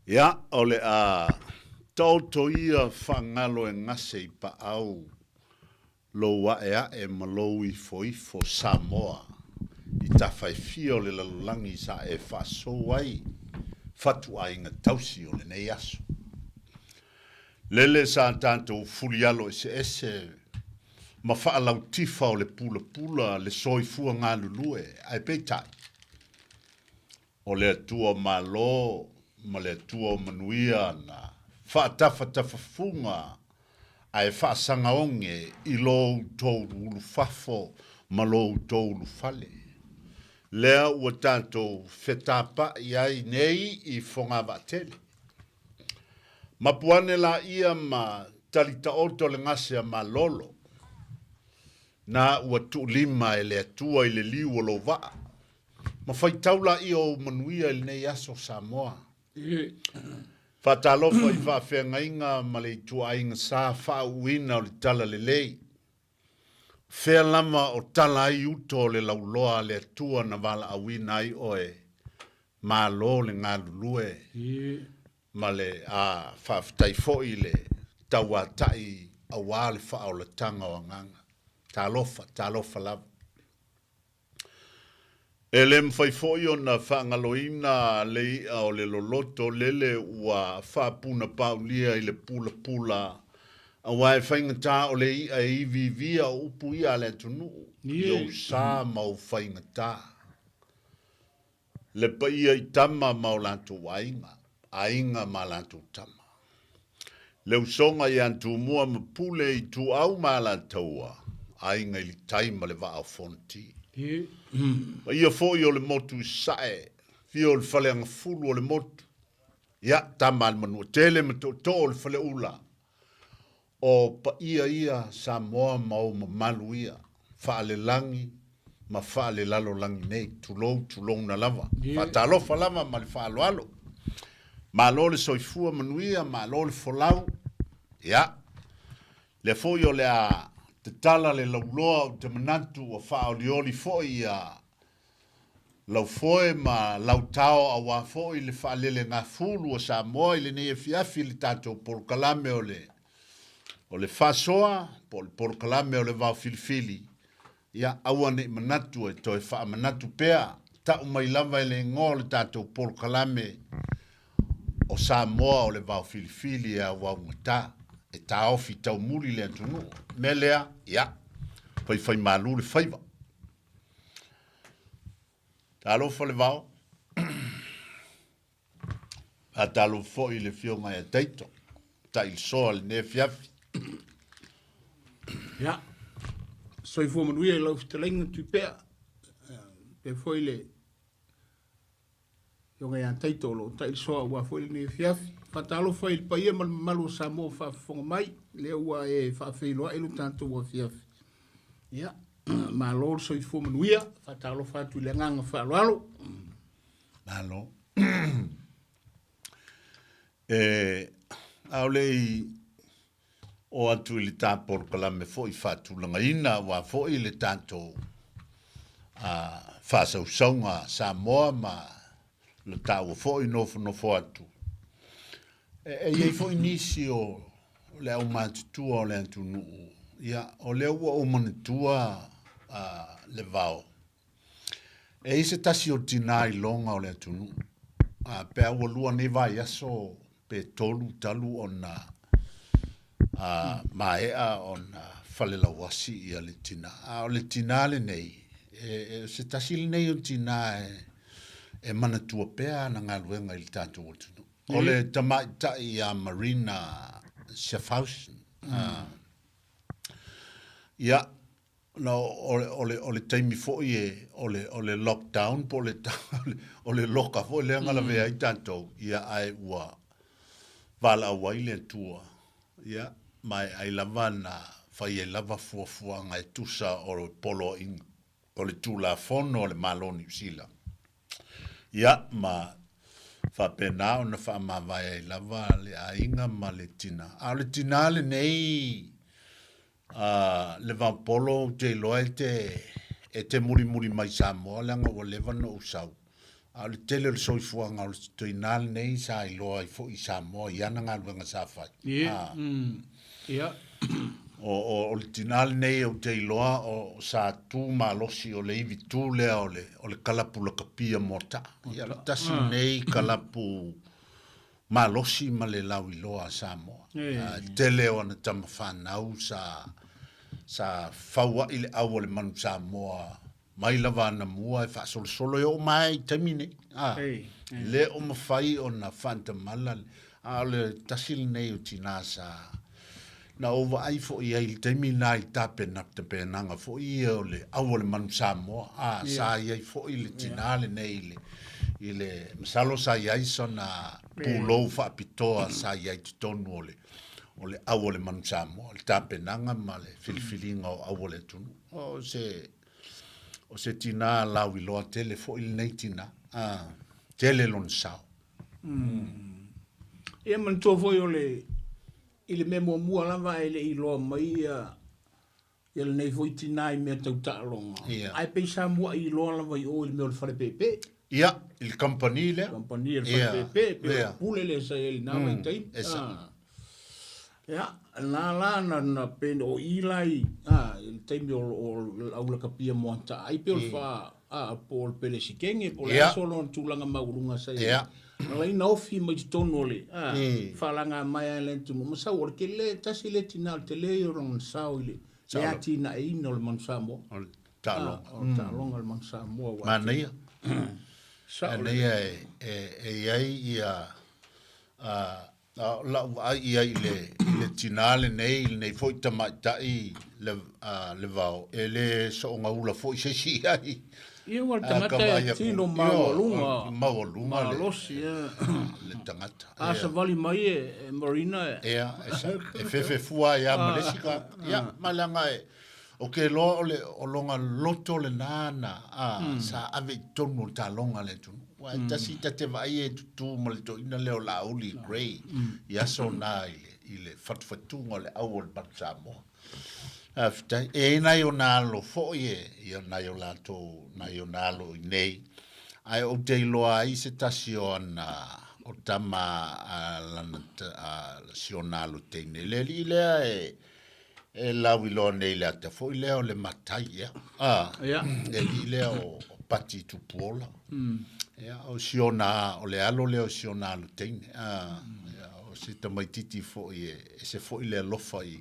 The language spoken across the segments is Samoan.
Ia, o le a taoto ia faagalo e gase i paau lou aeae ma lou ifoifo Samoa i tafa e fia o le lalolagi sa e faasou ai fatuaiga tausi o lenei aso. Lele sa tatou fulialo eseese ma faalautifa o le pulapula le soifua galulue, ae peitai, o le Atua Malo ma le Atua o manuia na faatafatafafuga ae faasagaoge i lo outou ulufafo ma lo outou ulufale, lea ua tatou fetapaʻi ai nei i Fogavaatele. Mapu ane laia ma talitaoto le gase a Malolo, na ua tuulima e le Atua i le liu o lou vaa, ma faitau laia ou manuia i lenei aso Samoa. Faatalofa i faafeagaiga ma le ituaiga sa faauuina o le talalelei. Fea lava o tala ai uto o le lauloa a le Atua na valaauina ai oe, malo le galulue ma le a faafetai foi le tauatai aua le faaolataga o agaga. Talofa, talofa lava. E le mafai foi ona faagaloina le i'a o le loloto lele ua faapunapaulia i le pulapula, aua e faigata o le i'a e iviivia o upu ia a le atunuu i ou sa ma ou faigata. Le paia i tama ma o latou aiga, aiga ma a latou tama. Le usoga ia Tumua ma Pule Ituau ma Alataua, aiga i le tai ma le vaa o Fonoti. Paia foi o le motu i Sasae, afio o le Faleagafulu o le motu, ia, tama a le Manuatele ma tootoo o le Faleula, O paia ia Samoa ma ou mamalu ia, faalelagi ma faalelalolagi nei, tulou tulouna lava. Faatalofa lava ma le faaaloalo. Malo le soifua manuia, malo le folau. Ia, lea foi o le a tatala le lauloa ou te manatu ua faaolioli foi ia lau foe ma lau tao aua foi le faalelegafulu o Samoa i lenei afiafi i le tatou polokalame o le o le faasoa po o le polokalame o le vaofilifili, ia aua ne i manatu e toe faamanatu pea, tau mai lava e le igoa o le tatou polokalame o Samoa o le vaofilifili e auaugata, e taofi taumuli le atunuu. O le mea lea, ia, faifaimalu le faiva. Talofa le vao. Faatalofa foi i le afioga ia Taito, Tailisoa i lenei afiafi. Ia, soifua manuia i lau fetalaiga Tuipea, faapea foi le Afioga ia Taito o lo o tailisoa aua foi lenei afiafi. Faatalofa i le paia ma le mamalu o Samoa o faafofoga mai, lea ua e faafeiloai lo tatou afiafi. Ia, malo le soifua manuia, faatalofa atu i le agaga faaaloalo. Malo. E, a o le i oo atu i le ta polokalame foi faatulagaina aua foi le tatou faasausauga Samoa ma le taua foi nofonofo atu. E i ai foi nisi o le aumatutua o le atunuu, ia, o lea ua ou manatua le vao. E i ai se tasi o tinā iloga o le atunuu, a pe a ua lua nei vaiaso pe tolu talu ona maea ona falelauasi ia le tinā. A o le tinā lenei, e, o se tasi lenei o tinā e manatua pea ana galuega i le tatou atunuu. O le tamaitai ia Marina Schaffhausen. Ia, Na o le taimi foi e, o le, o le lockdown po o le, o le loka foi lea na lavea ai tatou, ia ae ua valaau ai le Atua, ia, ma e ai lava na fai ai lava fuafuaga e tusa o le poloaiga o le Tulafono a le Malo o Niu Sila. Ia, ma faapena ona faamavae ai lava le aiga ma le tina. A o le tina lenei A le vaopolo ou te iloa e te, e te mulimuli mai Samoa leaga ua leva ona ou sau. A o le tele o le soifuaga o le toeaina lenei sa iloa ai foi i Samoa i ana galuega sa fai. Ia. Ia. O, o, o le tinā lenei ou te iloa o sa tu malosi o le ivi tu lea o le, o le kalapu lakapia Moataa. Ia, o le tasi lenei kalapu malosi ma le lauiloa a Samoa. E tele o ana tama fanau sa, sa faua'i le au a le manu Samoa mai lava anamua e faasolosolo e oo mai i taimi nei. A, le o mafai ona faatamala, a o le tasi lenei o tinā sa na ou vaai foi i ai i le taimi lena i tapena, tapenaga foi ia o le au a le manu Samoa, a, sa i ai foi le tinā lenei i le, i le, masalo sa i ai sona pulou faapitoa sa i ai i totonu o le, o le au a le manu Samoa, le tapenaga ma le filifiliga o au a le atunuu. O se, o se tinā lauiloa tele foi lenei tinā, a, tele lona sao. Ia manatua foi o le i le mea muamua lava ae le i iloa mai ia ia lenei foi tinā i mea tau taaloga. Ia. Ae pei sa muai iloa lava i o i le mea o le falepeepee. Ia, i le kamupani lea. Kamupani e le falepeepee, pei o le pule lea sa i ai i lena vaitaimi. E sao. Ia, na la na na pei o i la i a i le taimi o o le au lakapia Moataa ai pei o le fa a po o le Pelesikege po o le a so lona tulaga maualuga sa i ai. Na laina ofi mai totonu o le a faalaga mai a le atunuu ma sau o le tele tasi le tinā o le tele ia o lona sao i le le atinaeina o le manu Samoa. O le taaloga. O le taaloga o le manu Samoa ua Manaia. Sao le. Manaia e e i ai ia a A o lau vaai i ai i le, i le tinā lenei, i lenei foi tamaitai le, a, le vao, e le soogaula foi se isi i ai. Ia ua le A ka tagata vaai e aku, tino io, maualuga, maualuga le, malosi, ia. le tagata. A Ia. savali mai e, e Marina e. Ia, e sa, e fefefua ai lava ma le isi tagata. Ia, ma leaga e, o ke loa o le, o lona loto lena na, a, sa ave i totonu o le taaloga a le atunuu. Aua e tasi ta te vaai e tutū ma le toeaina lea o Laauli Gray i aso na i le, i le fatufatuga o le au o le Manu Samoa. Faafetai. E i ai nai ona alo foi e, ia nai o latou, nai ona alo i nei, ae ou te iloa ai se tasi o ana, o tama a lana, a si ona alo teine. Le alii lea e, E lauiloa nei i le ata foi lea o le matai, ia. A, Ia. le alii lea o, o Pati Tupuola. Ia, o si ona, o le alo lea o si ona alo teine. A, ia, o se tamaititi foi e ese foi le alofa i,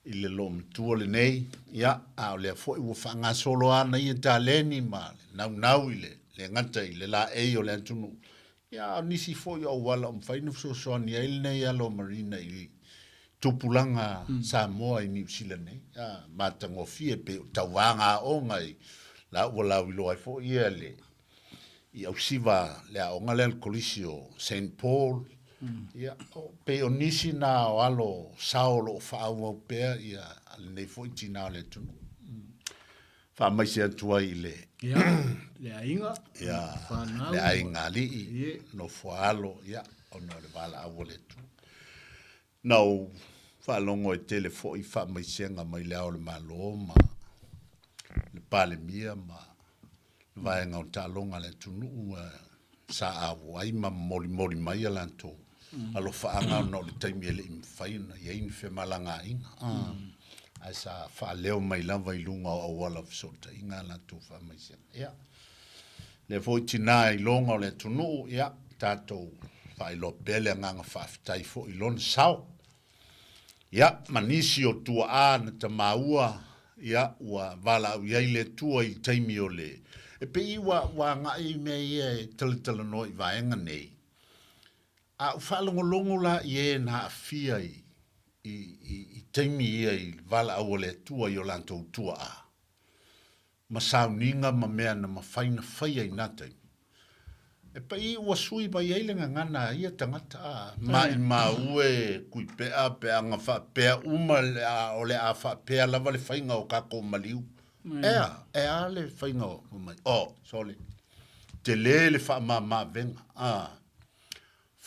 i le loomatua lenei. Ia, a o lea foi ua faagasolo ana ia taleni ma le naunau i le, le gata i le laei o le atunuu. Ia, a o nisi foi o auala o mafai ona fesoasoani ai lenei alo o Marina i tupulaga Samoa i Niu Sila nei, a, matagofie pei o tauvaga aoga i la ua lauiloa ai foi ia le i ausiva le aoga lea le Kolisi o Saint Paul. Ia, o, pei o nisi na o alo sao o lo o faaauau pea ia lenei foi tinā o le atunuu. Faamaise atu ai i le Ia, le aiga, ia, whanau. le aiga alii, Ie. nofo alo, ia, ona o le valaau a le Atua. Na ou faalogo e tele foi faamaisega mai le Ao o le Malo ma le Palemia ma le vaega o taaloga a le atunuu sa auai ma molimoli mai a latou alofaaga ona o le taimi e le i mafai ona i ai ni femalagaaiga. Ae sa faaleo mai lava i luga o auala o fesootaiga a latou faamaisega. Ia, lea foi tinā iloga o le atunuu, ia, tatou faailoa pea le agaga faafetai foi i lona sao. Ia, ma nisi o tuaa na tamaua, ia, ua valaau i ai le Atua i le taimi o le, e pei ua, ua agai i mea ia e talatalanoa i vaega nei, a ou faalogologo la i e na aafia i, i, i, i taimi ia i le valaau a le Atua i o latou tuaa, ma sauniga ma mea na mafai na faia i na taimi. E paʻi ua sui mai ai le gagana a ia tagata, a maʻimau e kuipea pe aga faapea uma le a, o le a faapea lava le faiga o kakou maliu. Ea, e a le faiga o mai. Oh, sole. Tele le faamama-avega. A.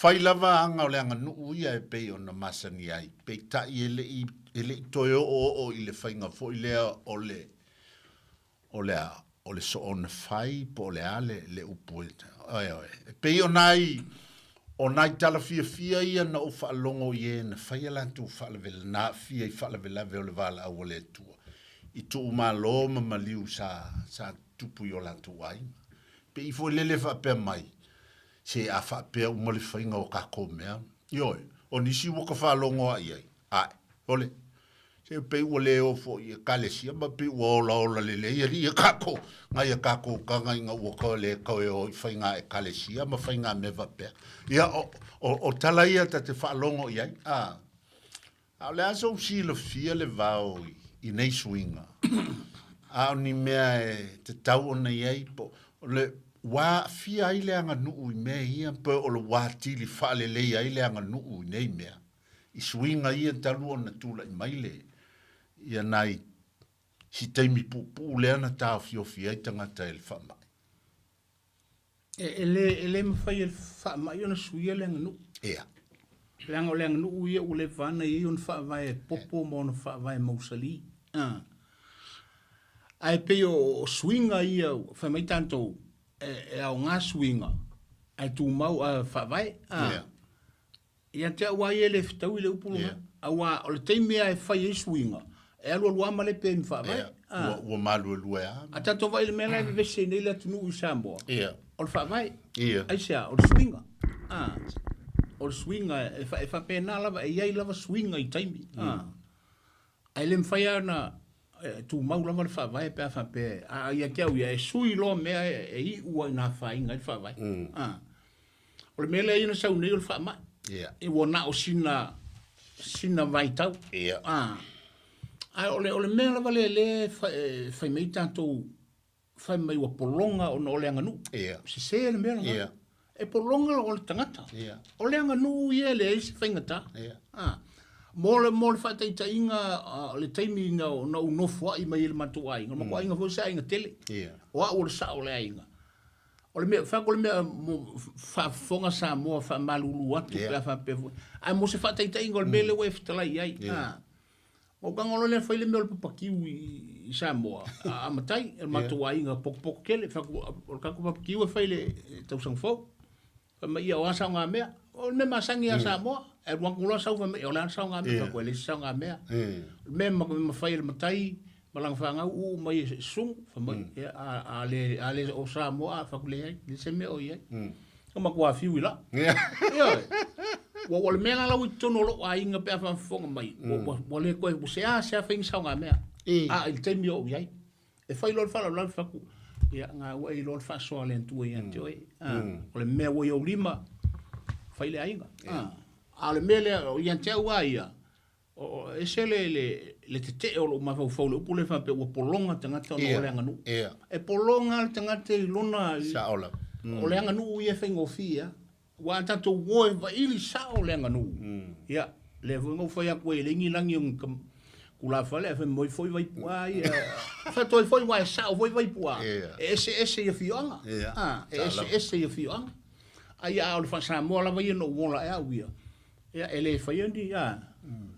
Fai lava aga o le aganuu ia e pei ona masani ai, peitai e le i, e le i toe oooo i le faiga foi lea o le, o le a? o le soona fai po o le a le, le upu e, ioe, e pei o nai, o nai tala fiafia ia na ou faalogo i e na fai a latou faalavela, na aafia i faalavelave o le valaau a le Atua i tuumalo ma maliu sa, sa tupu i o latou aiga. Pei foi lele faapea mai, se a faapea uma le faiga o kakou mea, ioe, o nisi ua ka faalogo a i ai, ae, ole, se pei ua le o foi i ekalesia ma pei ua olaola lelei alii e kakou, nai a kakou taga ina ua toe le toe o i faiga ekalesia ma faiga mea faapea. Ia, o, o, o tala ia ta te faalogo i ai, a, A o le a sou silafia le vao i nei suiga? A o ni mea e tatau ona i ai po o le ua aafia ai le aganuu i mea ia pe o le ua atili faalelei ai le aganuu i nei mea i suiga ia talu ona tulai mai le ia nai si taimi puupuu lea na taofiofi ai tagata e le faamai. E, e, le, e le mafai e le faamai ona suia le aganuu. Ia. Leaga o le aganuu ia ua leva ona i ai ona faavae popo ma ona faavae mausali. Ah. Ae pei o, o suiga ia, fai mai tatou, e, e aoga suiga, ae tumau a faavae. Ah. Ia. Ia te au lava ia e le fetaui le upu lena. Aua o le taimi lava e fai ai suiga, e alualu lava malepe ai ma faavae. Ia, ua, ua maluelue lava. A tatou vaai i le mea la e vevesi ai nei le atunuu i Samoa, Ia. o le faavae. Ia. Aisea? O le suiga. A, o le suiga e, e faapena lava, e i ai lava suiga i taimi. A, ae le mafai lava ona tumau lava le faavae pe a faapea, a ia te au ia, e sui loa mea e iu lava ina afaina ai le faavae. A. O le mea lea na sau nei o le faamai. Yeah. E ua na o sina, sina vaitau. Yeah. Ah. Ae o le, o le mea lava lea lea e fai mai tatou, fai mai ua pologa ona o le aganuu. Yeah. Sese le mea lena. Yeah. E pologa o le tagata. Yeah. O le aganuu ia e leai se faigata. Yeah. Ah. Mo le, mo le faataitaiga o le taimi na, na ou nofoai mai ai le matou aiga, o le matou aiga foi se aiga tele. Yeah. O au o le sao o le aiga. O le mea, fai atu o le mea mo faafofoga Samoa faamalulu atu pe a faapea foi. Ae mo se faataitaiga o le mea lea ua e fetalai i ai. A. Ua tago loa lea fai le mea o le papakiu i Samoa, a matai, o le matou aiga potopoto tele, fai atu, o le tatou papakiu e fai i le tausaga fou. Fai mai, ia o a saogamea? O le mea masani ia Samoa, e alu atu loa sau fai mai, o le a le saogamea? Fai atu, e leai se saogamea. O le mea e mafai e le matai ma lana fanau uu mai e susugu, fai mai, ia, a, a le, a le o Samoa, a, fai atu, leai, leai se mea o i ai. Ua matua fiu i lau. Ioe. Ua, ua le mea la lau i totonu o lou aiga pe a faafofoga mai, ua, ua, ua le toe, ua seasea fai ni saogamea. A i le taimi o ou i ai. E fai loa le faalavelave fai atu, ia, na ua e iloa le faasoa a le Atua ia te oe. A, o le mea ua i ou lima, fai le aiga. A, a o le mea lea, ia te au lava ia, o, e ese le, le, le tetee o lou mafaufau i le upu lea faapea ua pologa tagata ona o le aganuu. E pologa le tagata i lona, Sao lava. o le aganuu ia e faigofie lava. Aua a tatou o e vaili sao le aganuu, ia, lea foi na ou fai atu ai e leai ni lagi o ni tulafale ae fai mai foi Vaipu'a ia. Fai atu ai foi aua e sao foi Vaipu'a, e eseese i afioaga. A, e eseese i afioaga. A ia, a o le faa-Samoa lava ia na ou ola ae au ia, ia e le faia ni, a,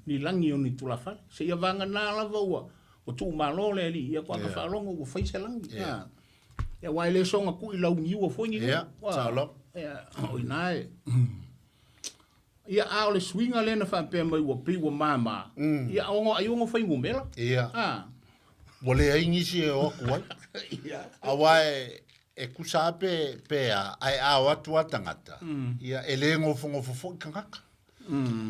ni lagi o ni tulafale. Seia vagana lava ua, ua tuumalo le alii, ia faatoa faalogo ua fai se lagi. A. Ia, aua e le soona kui launiua foi ni Ia, sao lava. Ia, o ina e. Ia, a o le suiga lea na faapea mai ua pei ua mama, ia, ona ai ona fuainumera. Ia. A. Ua leai nisi e o atu ai. Ia. Aua e, e kusa lava pe, pe a, ae a o atu a tagata, ia, e le nofonofo foi tagata.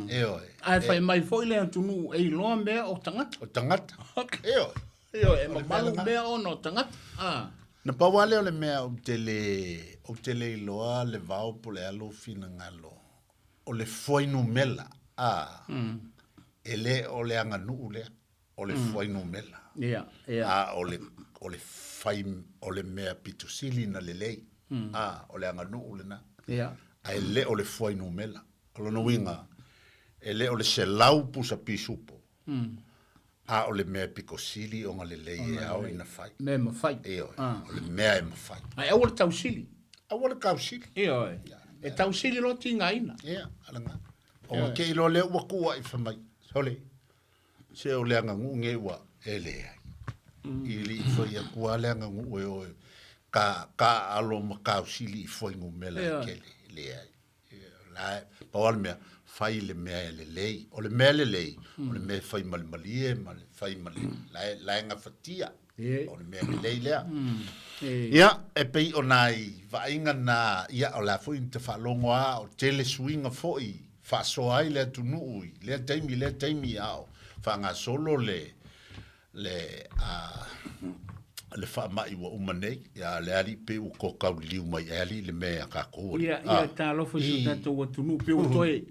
Ioe. Ae fai mai foi le atunuu e iloa mea o tagata. O tagata. Ioe. Ioe, e mamalu mea ona o tagata. A. Na pau lava lea o le mea ou te le, ou te le iloa le vao po o le a lou finagalo, o le fuainumela, a, e le o le aganuu lea, o le fuainumela. Ia, ia. A o le, o le fai, o le mea pito sili ona lelei, a, o le aganuu lena. Ia. Ae le o le fuainumela. O lona uiga, e le o le 100 pusa pisupo, A o le mea pito sili ona lelei e ao ina fai. Mea e mafai. Ioe, o le mea e mafai. Ae aua le tausili. Aua le tausili. Ioe. E tausili loa tigaina. Ia, ala lena. Ona te i loa lea ua tuu ai fai mai, sole, se o le aganuu nei ua, e leai. I le i fai atu lava le aganuu e o e ka, taaalo ma tausili i fuainumera e tele. Leai. La, pau lava le mea, fai le mea e lelei. O le mea lelei, o le mea e fai ma le malie ma le fai ma le, la e, la e gafatia. O le mea lelei lea. Ia, e pei o nai vaaiga na, ia, o le a foi na te faalogo lava, o tele suiga foi faasoa ai le atunuu i lea taimi lea taimi a o faagasolo le, le a le faamai ua uma nei, a le alii pei ua to tauliliu mai e alii le mea ia tatou alii. Ia, ia talofa i si o tatou atunuu pei ua toe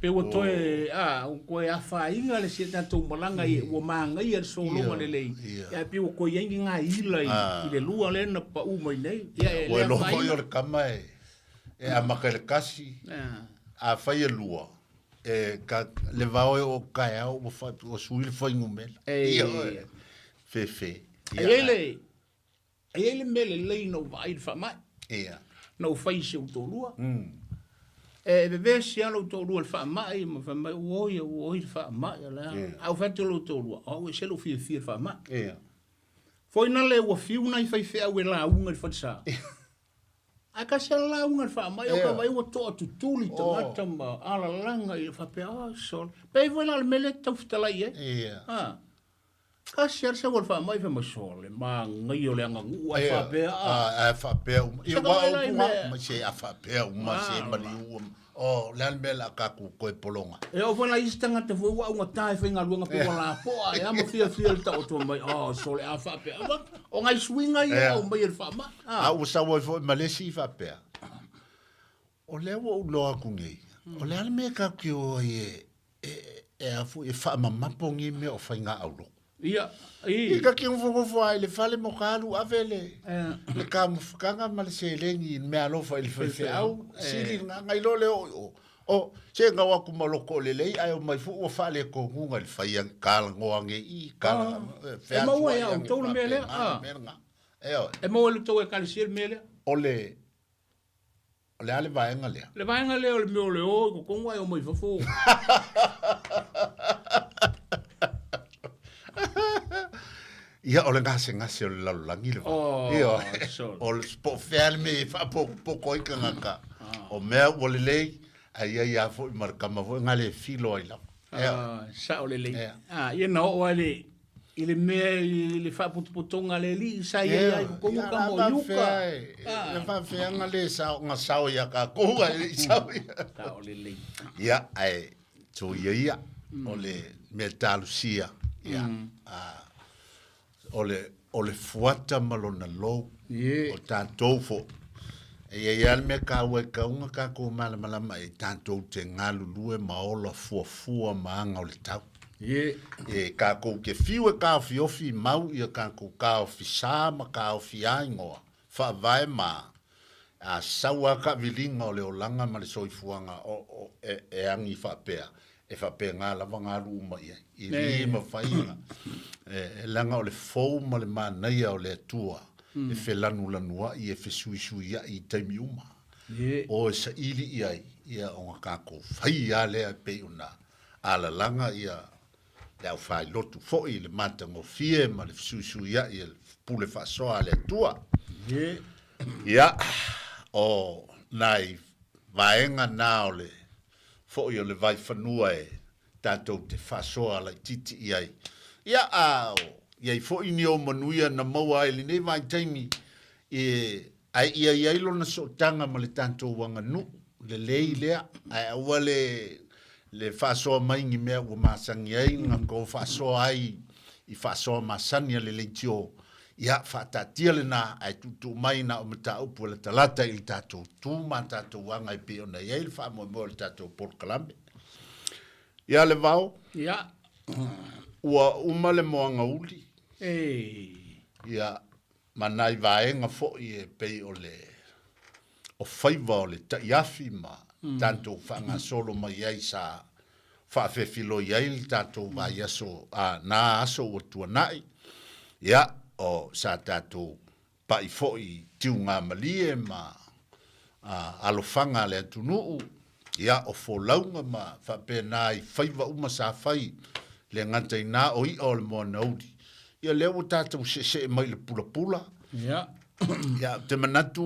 pei ua toe a ua toe afaina le si o tatou malaga i ua manaia le sologa lelei ae pei ua toe i ai ni gaila i le lua lea na pau mai nei. Ia e le afaina. Ua iloa foi o le kama e amata i le kasi, afai e lua, E ka, le vao e o kaeao ua fa, ua sui le fuainumera. E, Ia, fefe. E i ai le, e i ai le mea lelei na ou vaai i le faamai. Ia. Na ou fai i si ou toalua. E vevesi lava lou toalua i le faamai ma fai mai, ua oi, ua oi le faamai o le a. Ia. A ou fai atu i lou toalua, o au e ese lou fiafia i le faamai. Ia. Foi na le ua fiu nai faifeau e lauga i le falesa. Ae tasi lava le lauga i le faamai, o ka vaai ua toatutuli tagata ma alalaga ia faapea, oh sole. Pei foi la o le mea lea e tau fetalai i ai. Ia. Tasi lava le sau o le faamai fai mai, sole, manaia o le aganuu ae faapea a. Ae faapea uma. Ia, aua o upu na, ma se a faapea uma, se maliu. Oh, o le a le mea o le a tatou toe pologa ai? E oo foi la isi tagata foi ua augata e faigaluega pe ua lapoa e a ma fiafia le taoto mai, oh, sole a faapea. O nai suiga ia e aumai e le faamai. A ua sau ai foi ma le isi faapea, o lea ua ou iloa atu nei, o le a le mea tatou te o ai e, e, e a foi, e faamamapo nei mea o faiga aulotu. Ia, i. I ka te nofonofo lava i le fale mo ka alu ave le, le kamafutaga ma le seleni i le meaalofa i le faifeau, sili lena, nai lo le oo i o. O, se gau atu ma loko o lelei, ae omai foi ua faalekonuga i le fai ane, talanoa ane i i, tala, E maua ia outou le mea lea, Ioe. E maua e le tou Ekalesia le mea lea. O le, O le a le vaega lea? Le vaega lea o le mea o le o i totonu ae omai i fafo. Ia, o le gasegase o le lalolagi le va. Oh, Ioe. sure. O le po o fea le mea e faapokopoko ai tagata. O mea ua lelei, ae i ai lava foi ma le kama foi na le filo ai lava. Ioe. Ah, sao lelei. Ea. Ah, ia na oo lava i le i le mea i le faapotopotoga a le alii sa i ai ai totonu ka mo iuka. Le faafeaga le sao na sao ia tatou ae le i sao ia. Sao lelei. Ia, ae soia ia, o le mea talosia, ia, o le, o le fuata ma lona lou, o tatou foi. E i ai lava le mea taua e tatau ona tatou malamalama i ai, tatou te galulue ma ola fuafua ma aga o le tau. E tatou te fiu e taofiofi mau ia tatou taofi sa ma taofi aigoa, faavae ma a sau a taaviliga o le olaga ma le soifuaga o, o, e, e agi faapea, e faapena lava ona alu uma i ai. I le mafai ona, e, leaga o le fou ma le manaia o le Atua e felanulanuai, e fesuisuiai i taimi uma. O e saili i ai, ia ona tatou fai lava lea e pei ona alalaga ia le aufailotu foi i le matagofie ma le fesuisuiai e le pule faasoa a le Atua. Ia, o nai vaega na o le foi o le vaifanua e tatou te faasoa laitiiti i ai. Ia, a o i ai foi ni ou manuia na maua ai i lenei vaitaimi, e, ae ia i ai lona sootaga ma le tatou aganuu lelei lea, ae aua le, le faasoa mai ni mea ua masani ai na tou faasoa ai i faasoa masani a le leitio. Ia, faataatia lena, ae tuutuu mai na o mataupu e latalata i le tatou tu ma tatou aga e pei ona i ai le faamoemoe o le tatou polokalame. Ia le vao, Ia. ua uma le moana uli. E. Ia, ma nai vaega foi e pei o le o faiva o le taʻiafi ma tatou faagasolo mai ai sa faafefiloi ai le tatou vaiaso a na aso ua tuanai, ia, o sa tatou paʻi foi i tiugamalie ma alofaga a le atunuu, ia, o folauga ma faapena i faiva uma sa fai, le gata i na o iʻa o le moana uli. Ia lea ua tatou seesee mai i le pulapula. Ia. Ia, ou te manatu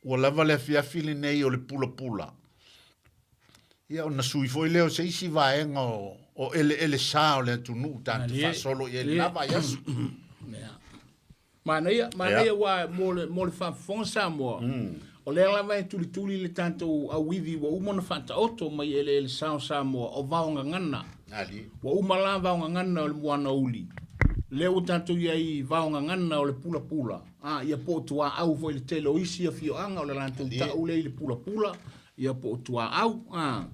ua lava le afiafi lenei o le pulapula. Ia ona sui foi lea o se isi vaega o, o eleele sa o le atunuu tatou te faasolo i ai i lena vaiaso. Ia. Manaia, manaia aua mo le, mo le faafofoga Samoa, o lea lava e tulituli le tatou auivi ua uma ona faataoto mai eleele sa o Samoa, o vaogagana. Ua uma la vaogagana o le moana uli, lea ua tatou i ai i vaogagana o le pulapula, a, ia po o tuaau foi i le tele o isi afioaga o le latou tau lea i le pulapula, ia po o tuaau, a.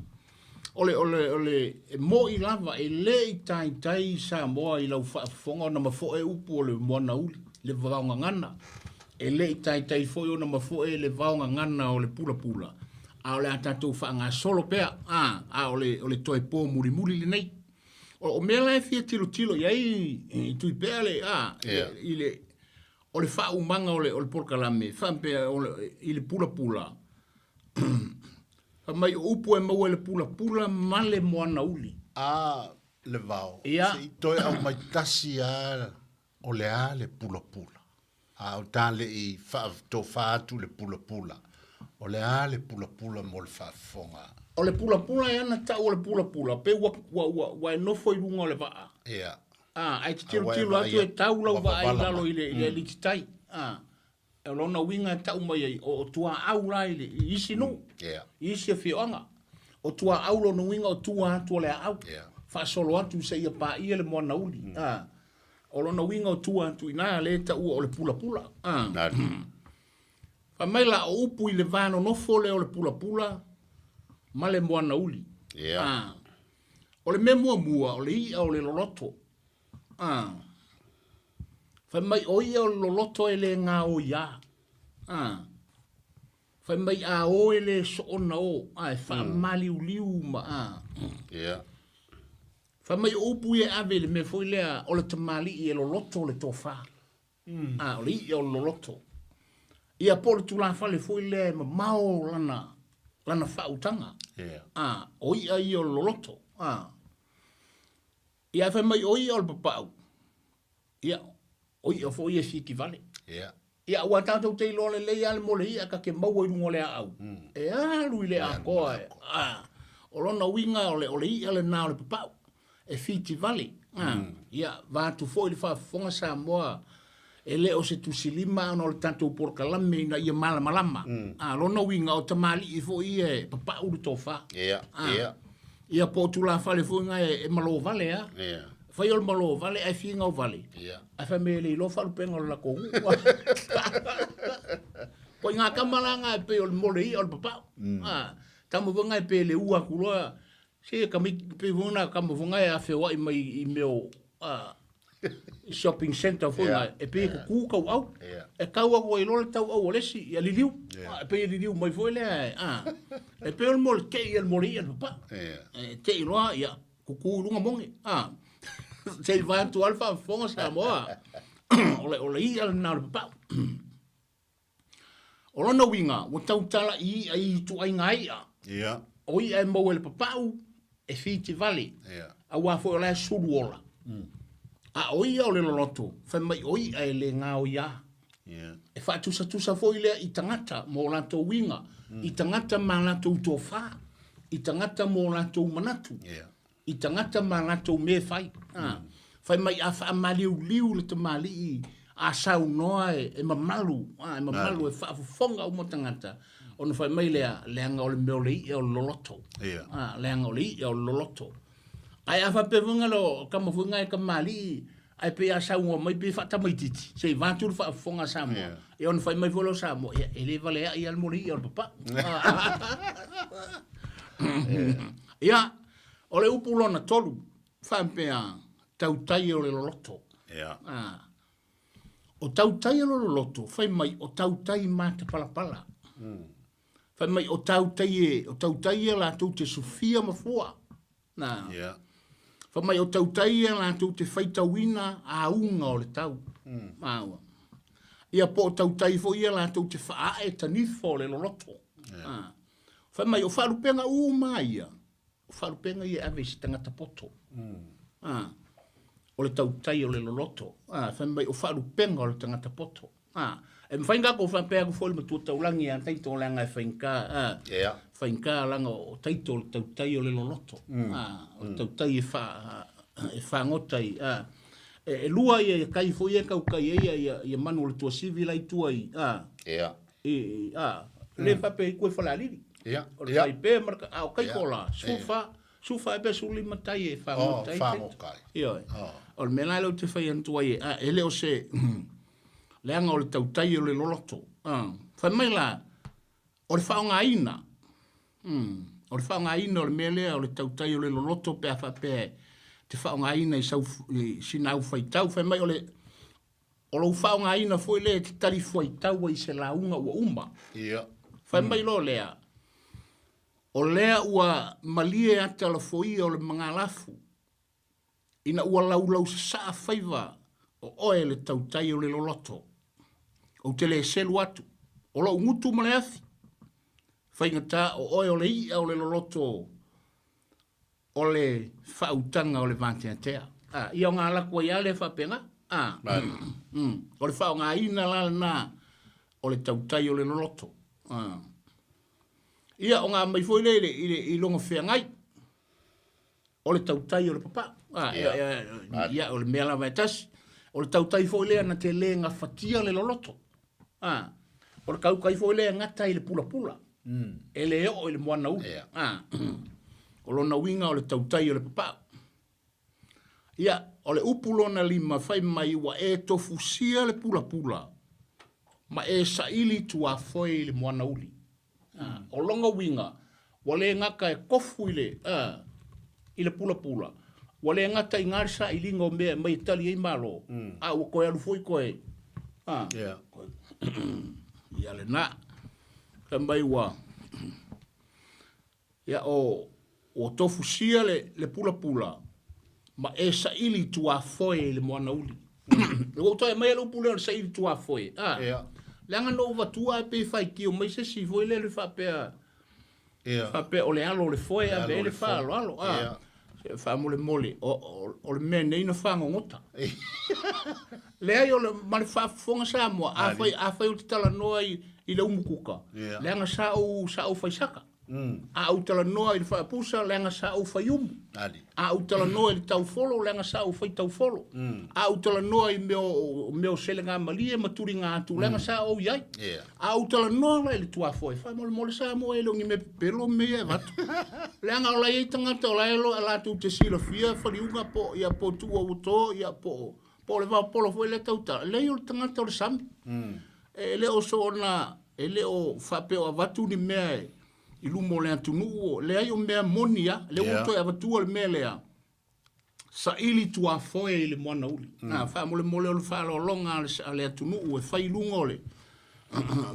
O le, o le, o le, e mo'i lava, e le i taitai Samoa i lau faafofoga ona mafoe upu o le moana uli, le vaogagana. E le i taitai foi ona mafoe le vaogagana o le pulapula, a o le a tatou faagasolo pea, a, a o le, o le toe po mulimuli lenei. O, o mea la e fia tilotilo i ai, e tui pea le, a, yeah. i le, o le faaumaga o le, o le polokalame, faapea o le, i le pulapula, Fai mai o upu e maua i le pulapula ma le moana uli. A le vao, se i toe aumai tasi a o le a le pulapula. A o ta le i faatofa atu le pulapula, o le a le pulapula mo le faafofoga. O le pulapula e ana tau o le pulapula, pei ua, ua, ua, ua e nofo i luga o le vaa. Ia. A, ae te tilotilo atu e tau lau vaa i lalo i le, i le alititai. A. O lona uiga e tau mai ai, o tuaau la i, le, i isi nuu, yeah. i isi afioaga. O tuaau lona uiga o tua atu o le aau, yeah. faasolo atu seia paia le moana uli. Ah. O lona uiga o tua atu i ina lea e taua o le pulapula. Ah. Fai mai la o upu i le va nonofo lea o le pulapula ma le moana uli. Yeah. Ah. O le mea muamua, o le i'a o le loloto. Ah. Fai mai o ia o le loloto e le gaoiā. Ah. Fai mai a o e le soona o, a e faamaliuliu ma a. Yeah. Fai mai o upu ia e ave i le mea foi lea o le tamalii e loloto le tofa. A o le i'a o le loloto. Ia po o le tulafale foi lea e mamao lana lana faautaga. Yeah. A o i'a ia o le loloto. A. Ia ae fai mai o ia o le papau, ia, o ia foi ia e fitivale. Ia. Ia aua tatou te iloa lelei lava le mole i'a ta te maua i luga o le aau, e alu i le atoa e, a, o lona uiga o le, o le i'a lena o le papau, e fitivale. A, ia, vaeatu foi le faafofoga Samoa, e le o se tusilima ona o le tatou polokalame ina ia malamalama. A, lona uiga o tamalii foi ia e papau le tofa. Ia, ia. Ia po o tulafale foi na e, e malo vale a. Ia. Fai o le malo vale ae figao vale. Ia. Ae fai mai e le iloa faalupega o le latou nuu. Ko i ngā tama la nga e pei o le mole ia o le papau. A, tama foi nga e pei e le ua atu loa, se kami, pei foi na kama foi nga e afeoai mai i mea o, a, shopping centre foi yeah. e pei e kuku tauau. Yeah. E tau atu ai loa le tauau o le isi, ia liliu. Yeah. E pei e liliu mai foi lea, a. E pei o le mole tei e le mole ia le papa. Yeah. E tei loa, ia, kuku i luga moge. A. Se i vae atu ai le faafofoga Samoa. O le, o le ia lena o le papau. O lona uiga, ua tautala i i'a i ituaiga i'a. Ia. O i'a e maua i le papau, e fitivale. Ia. Auā foi o la e sulu ola. A o i'a o le loloto, fai mai o i'a e le gaoiā. Ia. E faatusatusa foi lea i tagata ma o latou uiga, i tagata ma a latou tofa, i tagata ma o latou manatu. Ia. i tagata ma latou mea e fai. A, fai mai a faamaliuliu le tamalii a saunoa e, e mamalu, a, e mamalu e faafofoga uma tagata, ona fai mai lea, leaga o le mea o le i'a o le loloto. Ia. A, leaga o le i'a o le loloto. Ae a faapea foi nga lo kama foi nga e tamalii, ae pei a saunoa mai pei e faatamaitiiti, se i vaeatu le faafofoga a Samoa. Ia. Ia ona fai mai foi lea o Samoa, ia e le valea'i lava le mole i'a o le papau. Ia, o le upu lona tolu, faapea, tautai o le loloto. Ia. Ah. O tautai o le loloto, fai mai o tautai matapalapala. Fai mai o tautai e, o tautai ia latou te sufia mafua. Na. Ia. Fai mai o tautai ia latou te faitauina auga o le tau. Maua. Ia po o tautai foi ia latou te faaae tanifa o le loloto. Ia. Ah. Fai mai, o faalupega uma lava ia, o faalupega ia e ave i se tagata poto. Ah. o le tautai o le loloto. A, fai mai o faalupega o le tagata poto. A, e mafai ona tatou faapea atu foi i le matua taulagi ia Taito leaga e faigata, a, yeah. faigata leaga o Taito o le tautai o le loloto. Mm. A, o le mm. tautai e, fa, e fagota i, a, e, e lua ia, ia kai foi ia tautai ai ia, ia, ia manu o le tuasivi la i tua i, a, yeah. i, a, mm. le faapea i kue falealili. Yeah. O le yeah. faipe ma le, a o kai yeah. kola, sufa, yeah. Sufa e pe 15 tai e fagota ai. Oh, fagota ai. Ioe. Oh. O le mea la lea ou te fai atu ai, a, e le o se leaga o le tautai o le loloto. A, fai mai la, o le faaaogaina, mm, o le faaaogaina o le mea lea o le tautai o le loloto pe a faapea te faaaogaina i, sau, i sina au faitau. Fai mai o le, o lou faaaogaina foi lea e te talifuaitau ai i se lauga ua uma. Ia. Fai mai loa lea, O lea ua malie ata lafoia o le magalafu, ina ua laulausasaa faiva o oe le tautai o le loloto. Ou te le selu atu, o lou gutu ma le afi, faigata o oe o le i'a o le loloto o le faautaga o le vateatea. A, ia o ngā laku ai a lea faapena. A, mm, o le faaaogaina la lena o le tautai o le loloto. A. Ia, o ngā mai foi lea i le, i le, i lona feagai, o le tautai o le papau. Ah, ia, ia, ia, o le mea lava e tasi. O le tautai foi lea na te le gafatia le loloto. Ah, o le tautai foi lea e gata i le pulapula. Mm. E le oo i le moana ulu. Yeah. Ah, o lona uiga o le tautai o le papau. Ia, o le upu lona lima fai mai ua e tofusia le pulapula ma e saili tuafoe i le moana uli. Ah, o lona uiga, ua le gata e kofu i le, ah, i le pulapula, ua le gata i gā le sailiga o mea e aumai e tali ai Malo, a ua toe alu foi toe, ah, Yeah. ia lena. Fai mai ua, Ia, o, ua tofusia le, le pulapula, ma e saili tuafoe i le moana uli. Ua ou toe aumaia le upu lea o le saili tuafoe, a. Ia. Leaga na ou avatua ae pei e faitio mai se isi foi lele faapea, Ia. faapea o le alo o le foe e ave ai le le foe. faaaloalo, a. Ia. Se faamolemole, o, o, o le mea nei na fagogota. Leai, o le, ma le faafofoga Samoa, afai, afai ou te talanoa i, i le umukuka, Ia. leaga sa ou, sa ou faisaka. A ou talanoa i le faapusa, leaga sa ou fai umu. A ou talanoa i le taufolo, leaga sa ou fai taufolo. A ou talanoa i mea o, mea o selegamalie ma tuliga atu, leaga sa ou i ai. A ou talanoa la i le tuafoe, faamolemole Samoa e le o ni mea pepelo mea ia e avatu. Leaga o la e i ai tagata o la e latou te silafia faliuga po o, ia, po o tuua ua to, ia, po o, po o le vaopolo foi lea tautala. Leai o le tagata o le sami. E le o soona, e le o faapea o avatu ni mea i luma o le atunuu, leai o mea moni a, lea ua toe avatua le mea lea, saili tuafoe i le moana uli. Mm. Ah, faamolemole o le faaaloaloga a le atunuu e fai i luga o le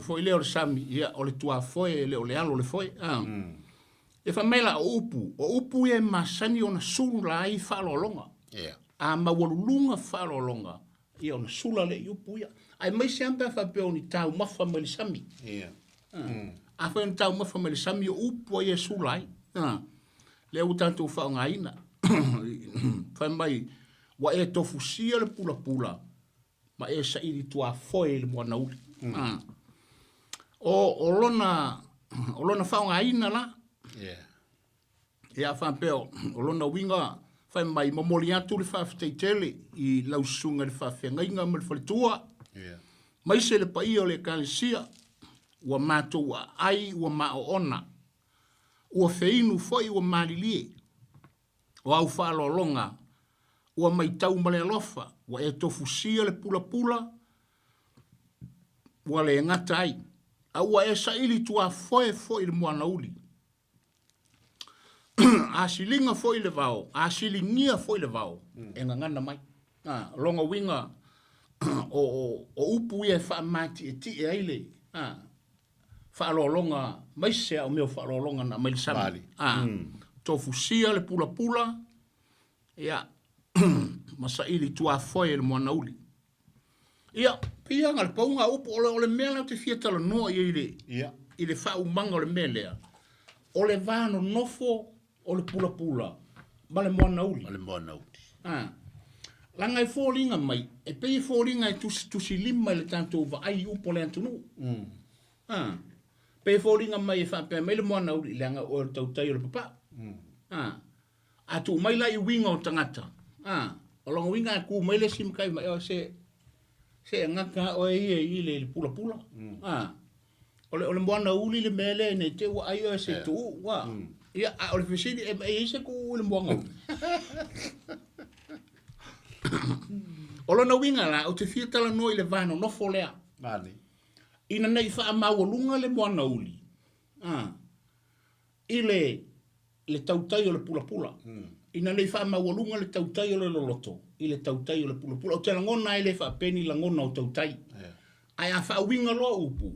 foi lea o le sami, ia, o le tuafoe e le o le alo o le foe. Ah. Mm. E fai mai la o upu, o upu ia e masani ona sula ai faaaloaloga. Yeah. A maualuluga faaaloaloga, Ia ona sula lea i upu ia. Aemaise lava pe a faapea o ni taumafa mai le sami. Ia. Mm. Afai o ni taumafa mai le sami, o upu ai e sula ai. Ah. Lea ua tatou faaaogaina. Fai mai, ua e tofusia le pulapula ma e saili tuafoe i le moanauli. Mm. Ah. O, o lona, o lona faaaogaina la. Yeah. Ia faapea, o lona uiga, fai mai, momoli atu le faafetai tele i lau susuga i le faafeagaiga ma le faletua, yeah. maise le paia o le ekalesia, ua matou aai ua maoona, ua feinu foi ua malilie, o au faaaloaloga, ua maitau ma le alofa, ua e tofusia le pulapula, ua le gata ai, a ua e saili tuafoe foi i le moanauli. A siliga foi le vao, a siligia foi le vao, e gagana mai. A, o lona uiga, o, o, o upu ia e faamatietie ai le a, faaaloaloga, maise a o mea o faaaloaloga na aumai le sami. Mali. A, tofusia le pulapula, ia, ma saili tuafoe e le moanauli. Ia, pei lava na le pau ngā upu, o le, o le mea la ou te fia talanoa i ai i le, Ia. i le faaumaga o le mea lea, o le va nonofo o le pulapula ma le moanauli. Ma le moanauli. Ah. Leaga e foliga mai, e pei e foliga e tusitusilima i le tatou vaai i upu a le atunuu. A, pei e foliga mai e faapea mai le moanauli, leaga oe o le tautai o le papau. A, a tuu mai la i uiga o tagata, a, o lona uiga a tu mai le isi matai mai, o se, se e gata lava oe ia i le pulapula. A, o le, o le moanauli le mea lea ne i te i ua ai oe se tuuu, a. Ia, a o le fesili, e, e i ai se tuuu i le moanauli? O lona uiga la, ou te fia talanoa i le va nonofo lea. Nani. Ina ne i faamaualuga le moanauli, a, i le, le tautai o le pulapula. Ina ne i faamaualuga le tautai o le loloto i le tautai o le pulapula. Ou te lagona e le faapea ni lagona o tautai. Ae a faauiga loa upu,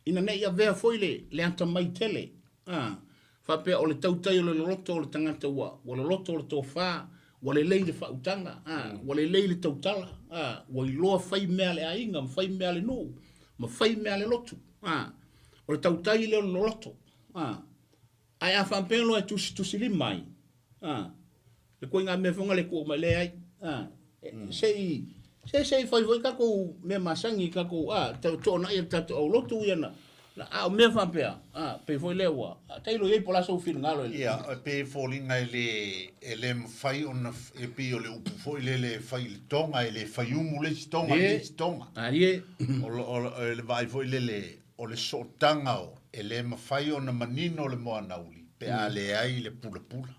ina ne i avea foi le, le atamai tele, a, faapea o le tautai o le loloto o le tagata ua, ua loloto le tofa, ua lelei le faautaga, a, ua lelei le tautala, a, ua iloa fai mea a le aiga ma fai mea a le nuu, ma fai mea a le lotu, a, o le tautai lea o le loloto, a. Ae a faapea loa e tusitusilima ai, a, le koiga mea foi le tuu mai leai, a, se i, se se i fai foi tatou mea masani tatou, a, toonai e le tatou aulotu ia na, a o mea faapea, a, pei foi lea ua, tailo i ai po o le a sou finagalo i le. Ia, e pei e foliga e le, e le mafai ona, e pei o le upu foi lele e fai i le toga, e le fai umu le isi toga i le isi toga. Ae. O, o, o le vaai foi lele, o le sootaga o, e le mafai ona manino le moanauli pe a leai le pulapula.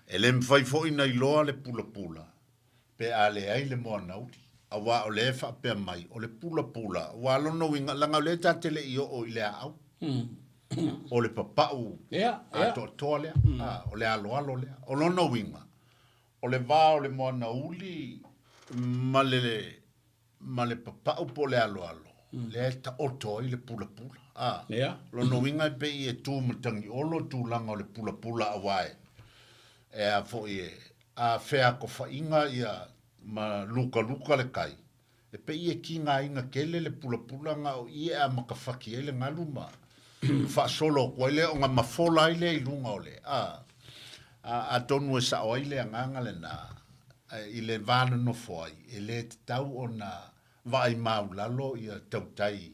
E le mafai foi ona iloa le pulapula pe a leai le moanauli, aua o lea e faapea mai, o le pulapula, aua lona uiga, leaga o lea ta te le i oo i le aau, o le papau atoatoa lea, o le aloalo lea. O lona uiga, o le va o le moanauli ma le ma le papau po o le aloalo, lea e taoto ai le pulapula. A, yeah. Lona uiga e pei e tu matagiolo tulaga o le pulapula aua e, e a foi e, a feakofaiga ia ma lukaluka le kai, e pei e kigaina tele le pulapula na o i e amakafati ai le galu ma faasolo atu ai lea ona mafola ai lea i luga o le, a, a, atonu e sao ai le agaga lena, i le va nonofo ai, e le tatau ona vaai maulalo ia tautai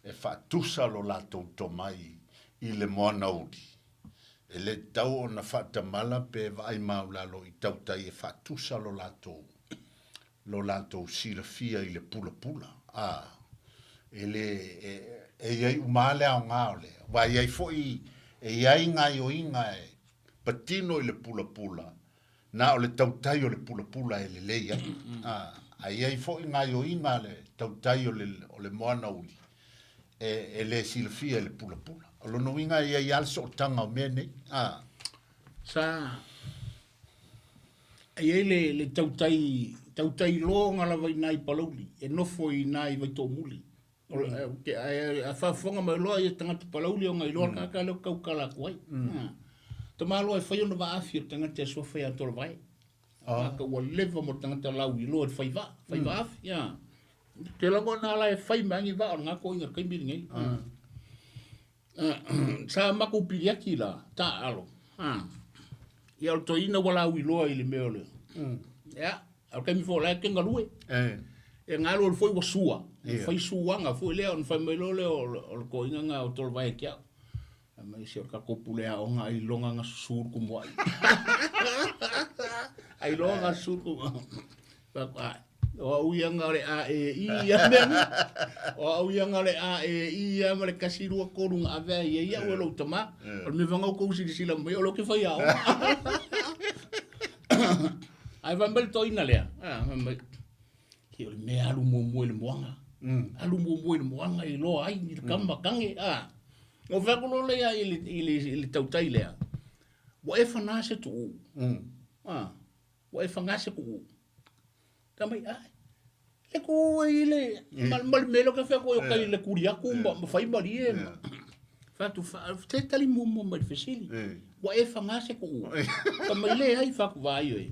e faatusa lo latou tomai i le moana uli. E le tatau ona faatamala pe vaai maulalo i tautai e faatusa lo latou lo latou silafia i le pulapula. A, e le, e, e i ai uma lava le aoga o le, aua e i ai foi, e i ai gaoioiga e patino i le pulapula, Na o le tautai o le pulapula e lelei ai. A i ai foi gaoioiga a le tautai o le, o le moana uli, e, e le silafia e le pulapula. O lona uiga e i ai lava le sootaga o mea nei. A. Sa e i ai le, le tautai, tautai loga lava i ina i Palauli, e nofo i ina i Vaitoomuli. A faafofoga mai loa ia tagata Palauli ona iloa le tagata lea ou te tautala atu ai. Tamaloa e fai ona vaafi o le tagata e suafa ia Tolovae. Tagata ua leva mo le tagata lauiloa i le fai vaa, fai vaafi. Te lagona la e fai mai ni vaa o lena toeaina i le taimi lenei. Sa matou piliati la, taaalo. Ia o le toeaina ua lauiloa i le mea o le... Ia, a o le taimi foi o la e te galue. E galue foi ua sua, fai suaga foi lea ona fai mai loa lea o le toeaina lena o Tolovae ia te au. Fai mai se o le tatou pule aoga ailoga na susu le tumuai. Ailoga na susu le tumuai. Fai atu, ai, o au ia na o le A E I ia mea nei. O au ia na o le A E I ia ma le 1 2 3 na ave ai e ia au e lou tama. O le mea foi na outou silasila mai o lea ou te fai aoga. Ae fai mai le toeaina lea, fai mai, se o le mea alu muamua i le moaga. Alu muamua i le moaga e iloa ai ni kama kage. Ona ou fai atu loa lea i le, i le, i le tautai lea, ua e fana se tuuu. Ua e fana se tuuu. Fai mai, ae, le tuuu e i le, ma, ma le mea lea ou te fai atu ai o kai le tuli atu ma, ma fai malie. Ma, fai atu, te tali muamua mai i le fesili. Ua e fana se tuuu. Fai mai, leai, fai atu, vaai oe.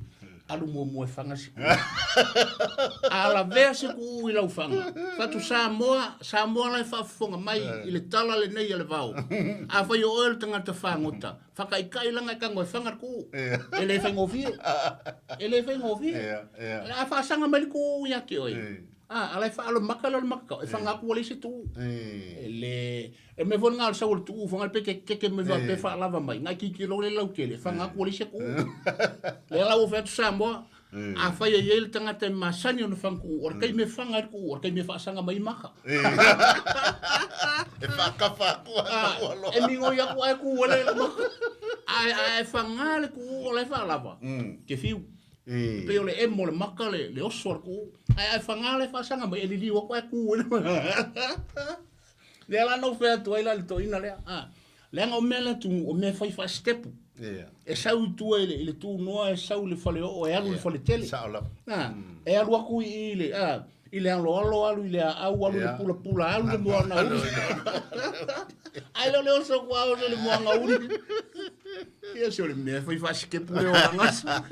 Alu muamua e faga se ku'u. A lavea se ku'u i lau faga, fatu Samoa, Samoa la e faafofoga mai i le tala lenei a le vao. Afai o oe o le tagata fagota, faataitai laga e tago e faga le ku'u. E le faigofie. E le faigofie. A faasaga mai le ku'u ia te oe, a la e faalomaka lea o le makakao, e faga atu ua leai se tu'u. E le... E mea foi lena o le sau o le tuu fanga pe te keke mai faapea faalava mai. Nai tilotilo le lautele, fanga atu ua leai se tuu. Lea la ua fai atu Samoa, afai e i ai le tagata e masani ona fana tuu, o le taimi e fanga ai le tuu, o le taimi e faasaga mai ai maka. E faakafa atu a ua loa. E migoi atu ae tu ele le maka. Ae ae fanga le tuu o la e faalava, te fiu. E pei o le emo o le maka le, le oso o le tuu. Ae ae fanga le faasaga mai, e liliu atu ae tu ele. Lea la na ou fai atu ai la i le toeaina lea, a, leaga o mea a le atunuu, o mea e fai faasitepu. Yeah. E sau i tua i le, i le tunoa, e sau i le faleoo, e alu i le faletele. Sao lava. A, e alu atu i i le, a, i le aloalo, alu i le aau, alu i le Yeah. pulapula, alu i le moana uli. Ae le o le oso atu a oso i le moana uli. Ia se o le mea e fai faasitepu lea o lagasa.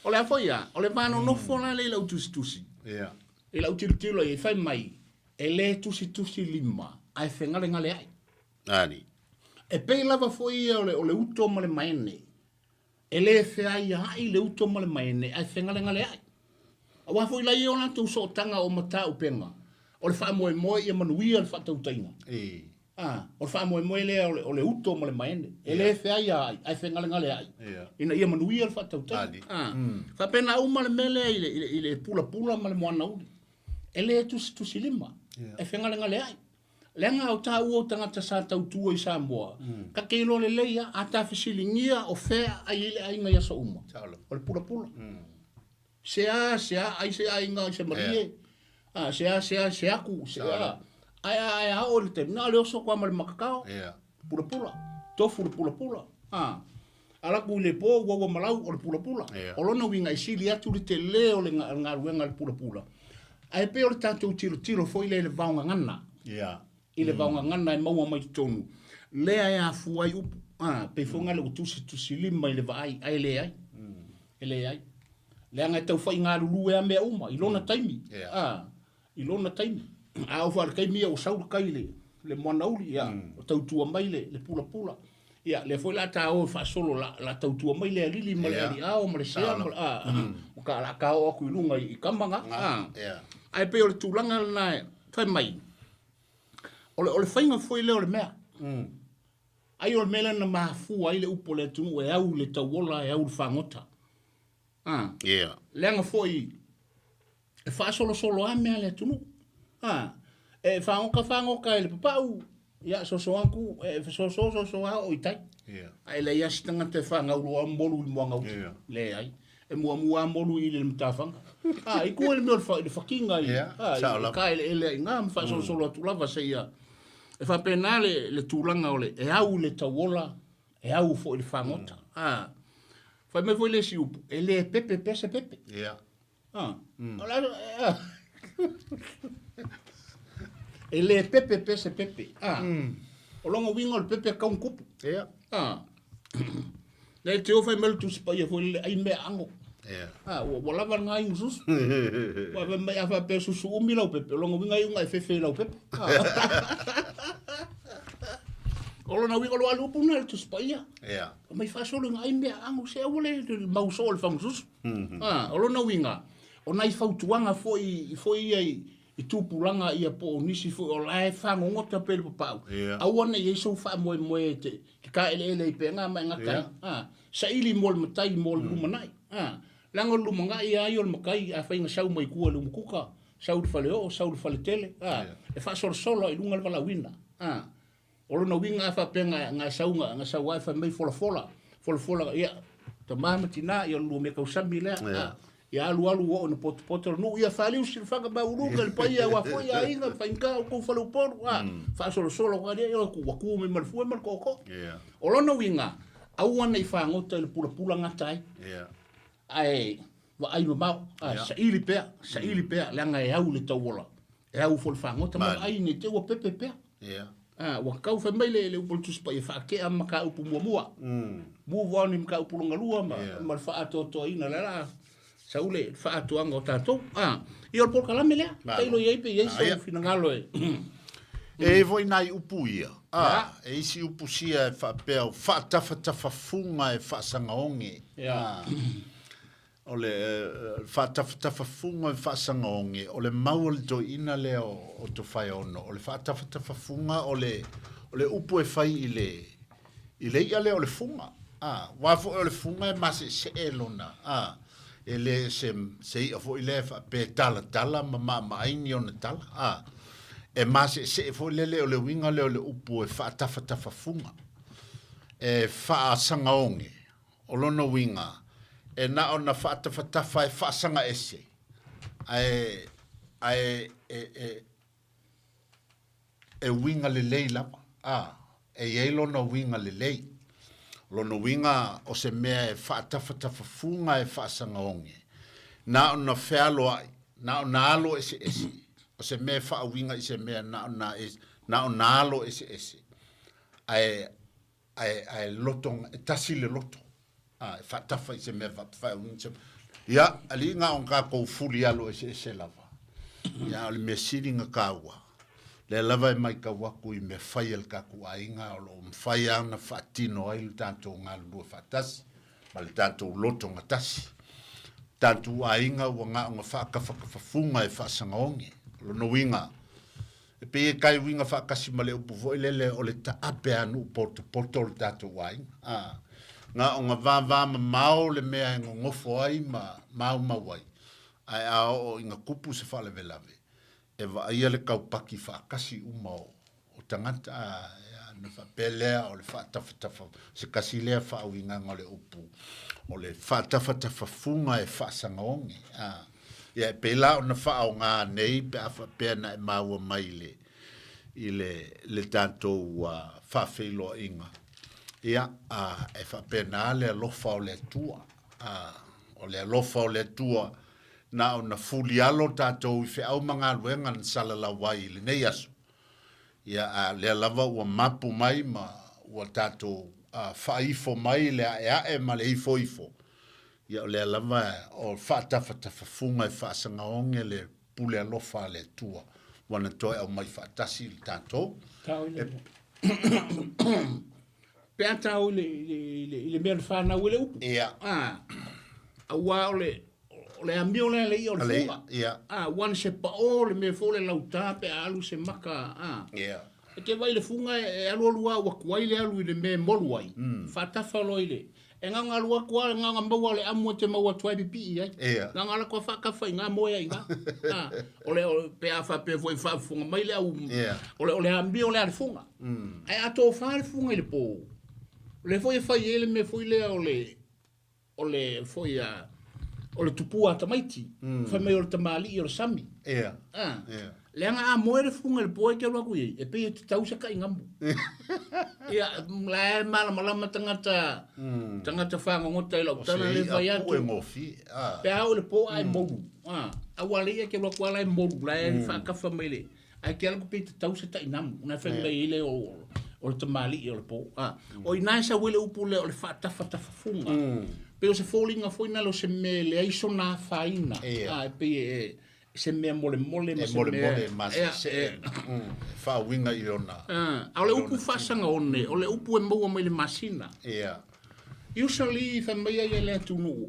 O le a foi a, o le va nonofo la lea i lau tusitusi. Yeah. I lau tilotilo i ai, fai mai, E le tusitusi lima, ae fegalegaleai. Ani. E pei lava foi ia o le, o le uto ma le maene. E le feaiaai le uto ma le maene, ae fegalegaleai. Aua foi la ia o latou sootaga o mataupega, o le faamoemoe ia manuia le faatautaiga. E. A, o le faamoemoe lea o le, o le uto ma le maene. E le feaiaai, ae fegalegaleai. Yeah. Ina ia manuia le faatautaiga. Ali. A, faapena uma le mea lea i le, i le, i le pulapula ma le moanauli. E le tusitusilima, e fegalegaleai. Leaga o taua o tagata sa tautua i Samoa, ta te iloa lelei lava, a ta fesiligia o fea ai ai le aiga i aso uma, o le pulapula. Sea, sea, ai se aiga i se malie, a, sea, sea, se aku, sea. Ae a, ae a oo i le taimi, na o le oso atu lava ma le makakao, pulapula, tofu le pulapula. A. Ala atu i le po ua ua malau o le pulapula. Yeah. O lona uiga e sili atu le tele o le galuega a le pulapula. Ae pei o le tatou tilotilo foi lea i le vaogagana. Yeah. I le vaogagana e maua mai totonu, lea e afua ai upu. A, pei foi lea ua tusitusilima i le vaai, ae leai. E leai. Leaga e tau faigalulue lava mea uma i lona taimi. Yeah. A, i lona taimi. A oo foi i le taimi ia ua sau le kai i le, le moanauli, ia, ua tautua mai le, le pulapula. Ia, lea foi la a ta o e faasolo, la, la tautua mai le alili ma le Yeah. aliao ma le sea, ma le, a, ua ka, la ta oo atu i luga i, i kama ga. A. Yeah. Ae pei o le tulaga lena e fai mai, o le, o le faiga foi lea o le mea. Ai o le mea lea na mafua ai le upu a le atunuu e au i le tauola, e au i le fagota. A. Yeah. Leaga foi, E faasolosolo lava mea a le atunuu. A, e fagota fagota e le papau, ia soso atu, e fesoso soso lava oo i tai. Yeah. Ae leai lava se tagata e fanau loa molu i le moana uta. Yeah. Leai. E muamua lava molu i le matafaga. A, i tua i le mea o le, fa, le fakiga i, Yeah, a, i sao le lava. kaeleele ai i ina ma faasolosolo atu lava seia. E faapena le, le tulaga o le e au i le tauola, e au foi i le fagota. A, fai mai foi le isi upu, e le pepe pea se pepe. Yeah. Ah. O le a- E le pepe pe se pepe. Ah. O lona uiga o le pepe e tatau ona tupu. Ia. Ah. Lea te o fai mai le Tusi Paia foi lele, ai mea ago. Ia. Ah, ua, ua lava lena inu susu. Ua fai mai a faapea susu umi lau pepe, o lona uiga e iuga e fefe i lau pepe. Ah. O lona uiga o lo alu upu lena i le Tusi Paia. Ia. Mai faasolo ina ai mea ago, se aua le mau soo i le fagususu. A, o lona uiga, o nai fautuaga foi, foi ia i, i tupulaga ia po o nisi foi o la e fagogota pea i le papau, Ia. aua ne i i ai sou faamoemoe e te, te taeleele ai pea nga ma e gata ai. Ia. A, saili mo le matai mo le lumanai. A, leaga o le lumanai a ia o le matai, afai na sau mai tua i le umukuka, sau i le faleoo, sau i le faletele, a, Ia. e faasolosolo i luga le valaauina. A, O lona uiga a faapea na, na sau, na, na sau ai fai mai folafola, folafola, ia, tama ma tina, ia o le lua mea tausami lea, Yeah. a, ia alu alu ua oo ina potopoto le nuu, ia faliu silafaga mauuluga i le paia aua foi aiga, faigata o tou fale Upolu, a, faasolosolo atu lea, ia ua tu mai ma le fue ma le tootoo. Yeah. O lona uiga, aua ne i fagota i le pulapula gata ai, Yeah. ae vaai mamao, a, Yeah. saili pea, saili pea, leaga e au i le tauola, e au foi i le fagota, ma Mali. vaai ne i te i ua pepe pea. Yeah. A, ua tau fai mai le, le upu o le Tusi Paia, faatea mataupu muamua. Move on i mataupu lona lua ma, yeah. ma le faaatoatoaina. Le la sau le faaatoaga o tatou. A, ia o le polokalame lea. Tailo i ai pe i ai sou finagalo e. E i foi nai upu ia. A, e isi upu sia e faapea o faatafatafafuga e faasagaoge. Yeah. A, O le faatafatafafuga e faasagaoge, o le mau a le toeaina lea o Tofaeono, o le faatafatafafuga o le, o le upu e fai i le, i le i'a lea o le fuga. A, aua foi o le fuga e maseesee lona, a, e le se, se i'a foi lea e faapea e talatala ma maamaai ni ona tala, a. E maseesee foi lele, o le uiga lea o le upu e faatafatafafuga, e faasagaoge, O lona uiga, e na ona faatafatafa e faasaga ese, ae, ae e, e, e uiga lelei lava. A, e i ai lona uiga lelei. O lona uiga, o se mea e faatafatafafuga e faasagaoge, na ona fealoai, na ona alo eseese, o se mea e faauiga i se mea na ona, na ona alo eseese, ae ae, ae loto, e tasi le loto, a, e faatafa i se mea faapefai, se, ia, alii na o kākou fuli alo eseese lava. Ia, o le mea sili na kāua, lea lava e maitau aku i mea fai a le tatou aiga o lo o mafai lava ona faatino ai le tatou galulue faatasi ma le tatou loto gatasi. Tatou aiga ua na ona faatafatafafuga e faasagaoge. O lona uiga, E pei e kai uiga faatasi ma le upu foi lele o le taape a nuu potopoto o le tatou aiga. A, na ona vavamamao le mea e nonofo ai ma maumau ai, ae a oo ina tupu se faalavelave, e vaaia le taupaki faatasi uma o, o tagata. A, ona faapea lea o le faatafatafa, se tasi lea faauigaga o le upu, o le faatafatafafuga e faasagaoge. A, Ia, e pei la ona faaaoga nei pe a faapea na e maua mai i le, i le, le tatou faafeiloaiga. Ia, a, e faapena le alofa o le Atua. A, o le alofa o le Atua, na ona fulialo tatou i feau ma galuega na salalau ai i lenei aso. Ia, a o lea lava ua mapu mai ma ua tatou faaifo mai le aeae ma le ifoifo, ia o lea lava o faatafatafafuga e faasagaoge le pule alofa a le Atua ua na toe aumai faatasi le tatou. Pe a tau i le mea na fanau ai le upu. Ia. Aua o le o le amio lea le ia o le fuga. Ia. A, ua na se pao le mea foi le lauta pe a alu se maka. A. Ia. E te vaai i le fuga e alualu lava ua tuai le alu i le mea e molu ai. Faatafa loa i le E gaga alu atu lava, gaga maua le amu e te maua atu ai e pipii ai. Ia. Gaga alu atu lava faatafa i ina moe ai i ina. A, o le, pe a faapea foi e faafofoga mai le au, Ia. o le, o le amio lea a le fuga. Ae a tofa le fuga i le po, o lea foi e fai ai le mea foi lea o le, o le foi a, o le tupua a tamaiti. Fai mai o le tamalii o le sami. Ia. A, Ia. leaga a moe le fuga i le po e te alu atu i ai, e pei e tatau se tainamu. Ia, la e malamalama tagata, tagata fagogota i lau tala le fai atu. O se i'a gofie. Ah. Pe a oo i le po ae molu. Ah, aua le ia ke alu atu lava la e molu, la e faatafa mai le, ae te alu atu pei tatau se tainamu. Na fai mai ai le o, o le tamalii o le po. Ah, o ina e sau ai le upu lea o le faatafatafafuga. Pei o se foliga foi na o se mea e leai sona afaina. Ah, e pei e, se mea molemole ma se mea... Molemole ma se se faauiga i lona... A o le upu faasagaone, o le upu e maua mai le masina. Ia. Usually, fai mai ai le atunuu,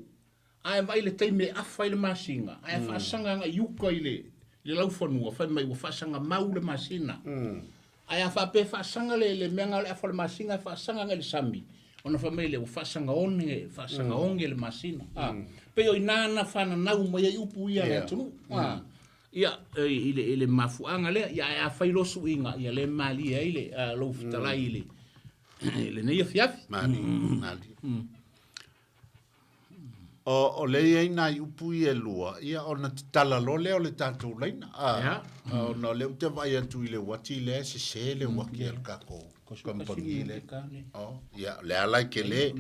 a e vaai i le taimi e afa ai le masina, ae faasaga agai i uka i le, le laufanua, fai mai ua faasaga mau le masina. Ae a faapea e faasaga le, le mea na o le afa o le masina e faasaga agai i le sami, ona fai mai lea ua faasagaone, faasagaoge le masina. A, pei o i ina na fananau mai ai upu ia a le atunuu. A, ia, i le, i le mafuaaga lea. Ia, ae a fai loa suiga, ia lea e malie ai le, a, lou fetalai i le, i lenei afiafi. Malie, malie. O, o lea e i ai nai upu ia e lua, ia ona tatala loa lea o le tatou laina. A, yeah. Ona o lea ou te vaai atu i le uati lea e sese le uati a le tatou kamupani lea. Oh, ia, o le ala e tele.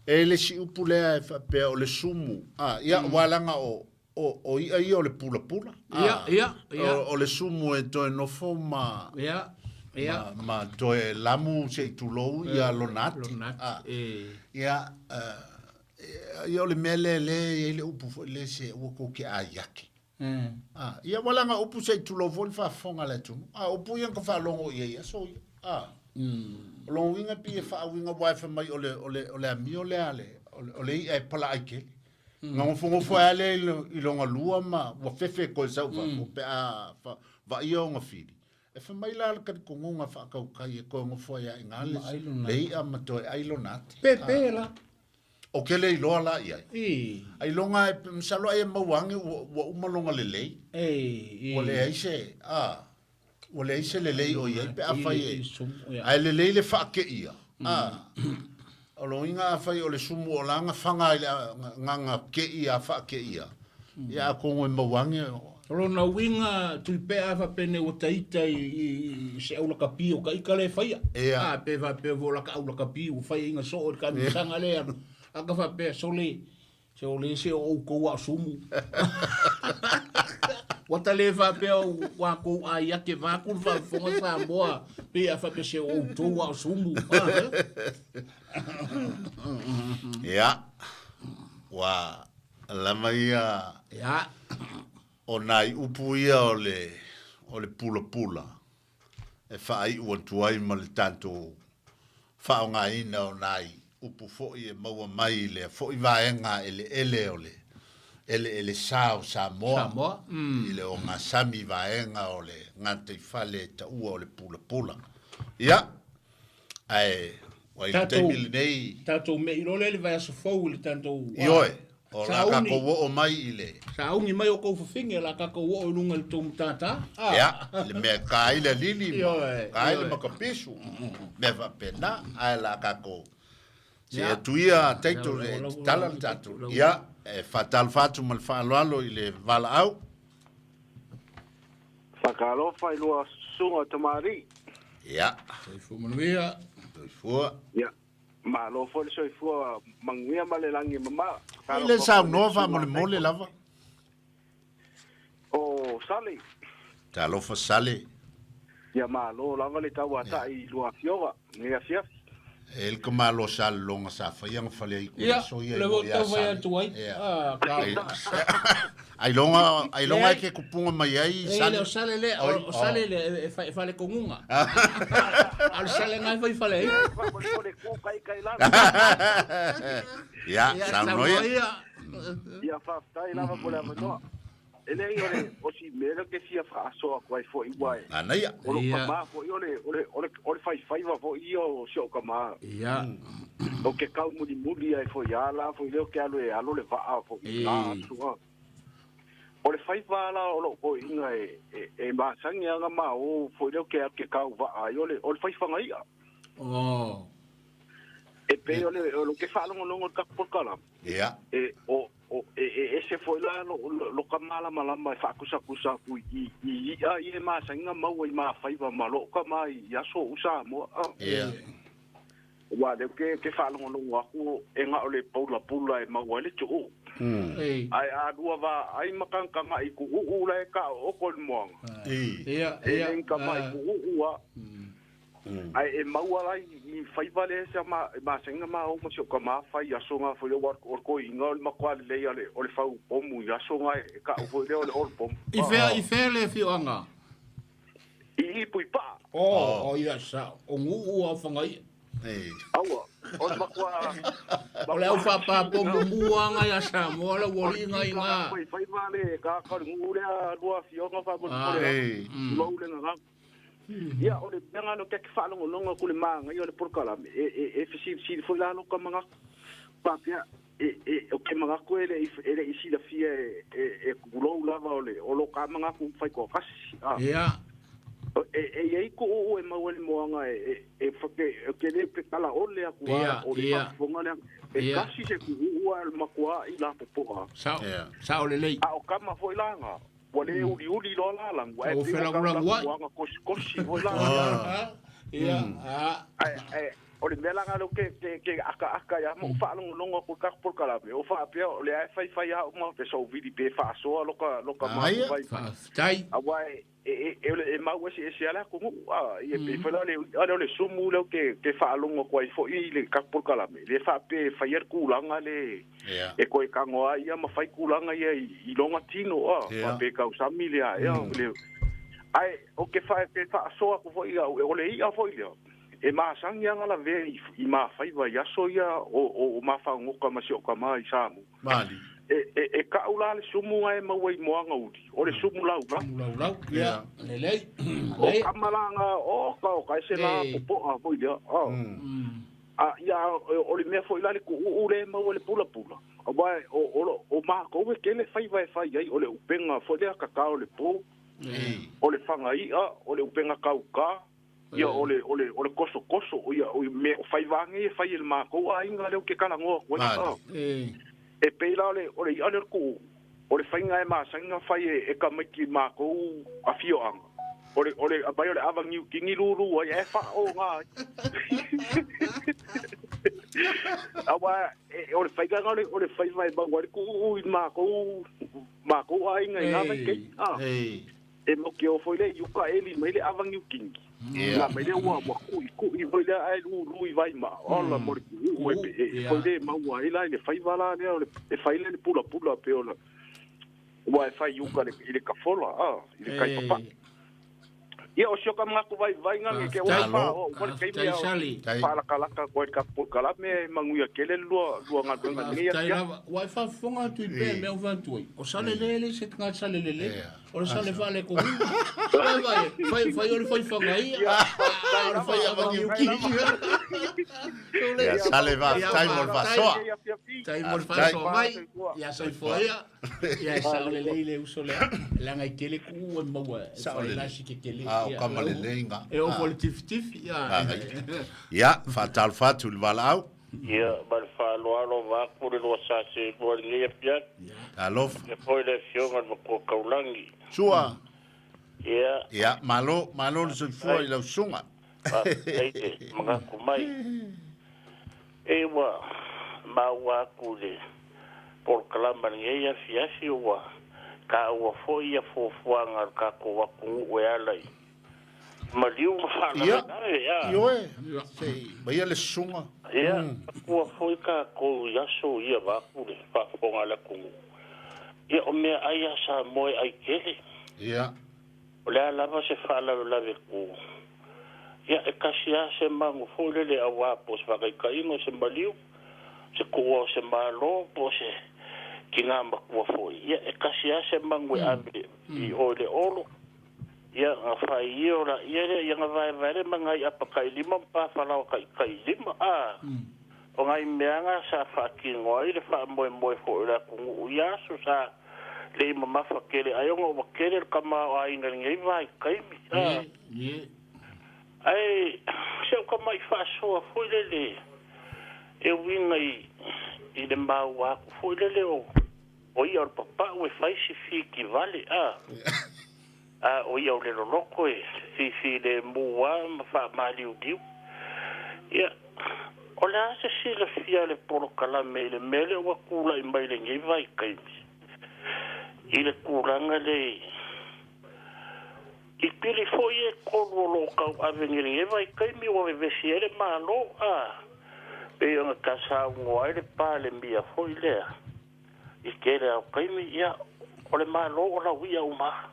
E le isi upu lea e faapea o le sumu. A, ia, aua leaga o, o, o i'a ia o le pulapula. A, ia, ia, ia. O, o le sumu e toe nofo ma... Ia. Ia. Ma, ma toe lamu se i tulou ia lona ati. Lona ati, Ah. e. Ia, uh, ia o le mea lea lea e i ai le upu foi lea se ua kou ke ai ake. Ah, ia ua laga upu se i tulou foi le faafofoga a le atunuu. A o upu ia na ka faalogo i ai i aso ia. Ah. O lona uiga pei e faauiga aua e fai mai o le, o le, o le amio lea a le, o le, o le i'a e palaai tele. Na nofonofo ai lava lea i lo, i lona lua ma ua fefe e toe sau i fafo pe a fa, vaaia ona fili. E fai mai la le talitonuga faatautai e toe nofo ai lava i ina le, le i'a ma toe ai lona ati. Pepe la. O ke le iloa la i ai. I. Ailoga e, masalo ai e maua ane ua, ua uma lona lelei. E, i. Ua leai se, a, ua leai se lelei o i ai pe afai e, Sumu, ia. ae lelei le faakeia, a. O lona uiga afai o le sumu o la na faga ai le na kei a faakeia, ia atonu e maua ane. O lona uiga, Tuipea a faapea nei ua taita i se aulakapi o ka ika lea e faia. Ia. A, pe faapea foi o laka aulakapi ua fai ai na soo i le kamisaga lea. A ka faapea, sole, se o le se o outou a o sumu. Ua ta le faapea ua kou ai ake vaku le faafofoga Samoa, pe a faapea se o outou a o sumu. Ia, ua lava ia Ia. o nai upu ia o le, o le pulapula e faaiu atu ai ma le tatou faaaogaina o nai upu foi e maua mai i lea foi vaega eleele o le eleele sa o Samoa, Samoa. Mm. I le ogasami vaega o le gataifale e taua o le pulapula. Ia, ae ua i le taimi lenei. Tatou me'i loa lea i le vaiaso fou i le tatou. Ioe, o la tatou oo mai i le. Sauni mai o kou fafine, o la tatou oo i luga i le tou matata. Ia, le mea e ta ai le alili ma ta ai le makapisu, mea faapena, ae la tatou see atu ia Taito e tatala le tatou. Ia, e faatalofa atu ma le faaaloalo i le valaau. Faatalofa i lua susuga o tamalii. Ia. Soifua manuia. Soifua. Ia. Malo foi le soifua manuia ma le lagi e mama. I le saunoa faamolemole lava. O Sale. Talofa Sale. Ia malo lava le tauatai i lua afioga i lenei afiafi. E le ka malo sa lologa sa faia na fale ai Ia, le ua tau fai atu ai. Ailoga, ailoga e ke kupunga mai ai Sale. E le o Sale lea, o Sale le e fale koguga. A o le Sale na e fai fale ai. Ia, saunoa ia. Ia, faafetai lava mo le avanoa. E leai o le o si mea lea ou te fia faasoa atu ai foi aua e Manaia. o lou tama foi o le o le o le o le faifaiva foi ia o si ou tama. Ia. Ou te tau mulimuli ai foi a la foi lea ou te alu e alo le vaa foi i la aso. O le faiva la o lou toeaina e e e masani lava ona ma o foi lea ou te alu ou te tau vaa ai o le o le fai fagai'a. Oh. E pei o le o lou te faalogologo i le tatou polokalame. Ia. E o O, e, e ese foi la lo, lo, lo ka malamalama e faakusakusa aku i, i i'a ia e masani ona maua i mafaiva ma loo tama i aso o Samoa. A. Ia. Aua o lea ou te, te faalogologo atu e na o le paulapula e maua ai le tuu. Ei. Ae a lua vaai ma tagatagai i kuuu la e taooko i le moana. I. Ia, E ia. le ni tamai kuuu a. Ae e maua la i faiva lea sa ma masani ona ma o ma si ou tama fai i aso na foi lea aua o le toeaina o le matua lelei a le o le fau pomu i aso na e tau foi lea o le olo pomu. I fea i fea le afioaga? I i Puipaa. Oh, oh ia sao. O Nuu a o Fagaia. Aua, o le matua O le au faapapomu mua nga ia Samoa le uoliga i nga. Faiva le kaka o le nuu lea lua afioga faamolemole. Tulou le gagana. Ia, o le mea lena ou te faalogologo atu i le manaia o le polokalame, e, e, e fesilisili foi la lou manatu. Faapea, e, e, ou te manatu e le i, e le i silafia e, e, e tulou lava o le, o lo ta manatu faitoatasi. A. Ia. E, e i ai kuʻuʻu e maua i le moana e, e, e, e, ou te le petala ole atu lava, o le faafofoga lea. E tasi se kuʻuʻu ae o le matuā i lapopoa. Sao, sao lelei. A o tama foi la na, Ua le uliuli loa la lanu, ae Ua pei ua tau felagulaguai. lanuaga kosikosi foi la. Ia, a. Ae, ae, O le mea la lena lea ou te akaaka ai lava ma ou faalogologo atu i le tatou polokalame, o faapea o lea e faifai lava uma pe souvili pe faasoa loka loka matou vaivai. Faafetai. Aua e e mau eseese lava le atunuu, a, ia pei foi la o le i'a lea o le sumu lea ou te faalogo atu ai foi i le tatou polokalame, lea e faapea e faia le tulaga lea e toe tago ai ia ma fai tulaga ia i lona tino, a, faapea e tausami le aea, ae ou te faasoa atu foi au, o le i'a foi lea, E masani lava ona lavea i ma faiva i aso ia o ma fagota ma si ou tama i Samoa. Mali. E kau la le sumu na e maua i Moagauli, o le sumu laulau. Sumu laulau, ia, lelei. O tama la na, o ka, o ka ese la popoa foi lea. A, ia, o le mea foi la le tuuu lea e maua i le pulapula, aua o matou e tele faiva e fai ai, o le upega foi lea tatao i le po, o le fagai'a, o le upega tauta, Ia, o le, o le, o le kosokoso, ia, o mea, o faiva nei e fai e le matou aiga lea ou te talanoa atu ai. Ah. E pei la o le, o le i'a lea o le tuu, o le faiga e masani ona fai e, e tamaiti i matou afioaga, o le, o le aumai o le ava niutini lulu ai, ae faaoga ai. Aua e, o le faiga lena o le, o le faiva e maua ai le tuuu i matou, matou aiga i na vaitaimi. Ah. E mautioa foi lea i uka eli mai le ava niukini. Na mai lea ua ua kuʻikuʻi foi lea ae lulu i vaimaa. Ola mo le kuʻuʻu e e foi lea e maua ai la i le faiva la lea o le e fai lea le pulapula pei ona ua e fai i uka i le kafola a i le kai papaʻi. Ia o si o ka manatu vaivaiga ne ke ua fa o ua le taimi a faalakalaka atu ai le tatou polokalame e manuia tele le lua lua galuega i lenei afiafi. Faafetai lava. Ua e faafofoga atu i pea mea ua fai atu ai. O sale le le se tagata sale lelei. O le sale faalekohu. Vai vai, fai fai o le fai whangaia. A o le fai avangiuki. Ia sale faafetai mo le faasoa. Tai mo le faasoa mai. Ia soifua ia. Ia e sao lelei le uso lea. Leaga e tele kuu e maua e fai la si ke tele. A o kama lelei nga. E ofo le tifitifi. Ia, faatalofa atu i le valaau. Ia, ma le faaaloalo vaeatu le lua sa selua i lenei afiafi. Talofa. Faapea foi le Afioga i le Matua Taulagi. Sua. Ia. Ia, malo, malo le soifua i lau susuga. Faafetai le manatu mai. E ua maua atu i le polokalama i lenei afiafi ua taua foi ia fuafuaga a le tatou atunuu e ala i maliu ma faalavelave. Ia, ioe, se i maia le susuga. Ia, matua foi tatou i aso ia vaeatu le faafofoga a le atunuu. Ia, o meaai a Samoa e ai tele. Ia. O le a lava se faalavelave tu, ia, e tasi lava se manu foi lele aua po o se faataitaiga o se maliu, se tuua o se malo po o se tina matua foi. Ia, e tasi lava se manu e ave i o i le olo. Ia, na fai ia o laia lea, ia na vaevae lea ma nai apa tailima ma pa falaoa tailima. A, o nai mea na sa faatino ai le faamoemoe foi o le atunuu ia aso sa le i mamafa tele ai ona ua tele le tamaoaiga i lenei vaitaimi. A, ae se o tama'i faasoa foi lele e uiga i le maua atu foi lele o O ia o le papau e fai si fitivale, a. A o ia o le loloto e fifilemu a ma faamaliuliu. Ia, o le a se silafia a le polokalame i le mea lea ua tulai mai lenei vaitaimi, i le tulaga lea i pili foi e tolu o lo o tauave nei i lenei vaitaimi ua vevesi ai le Malo, a, pei ona ta saunoa ai le Palemia foi lea. I tele lava o taimi, ia, o le Malo o lauia uma lava.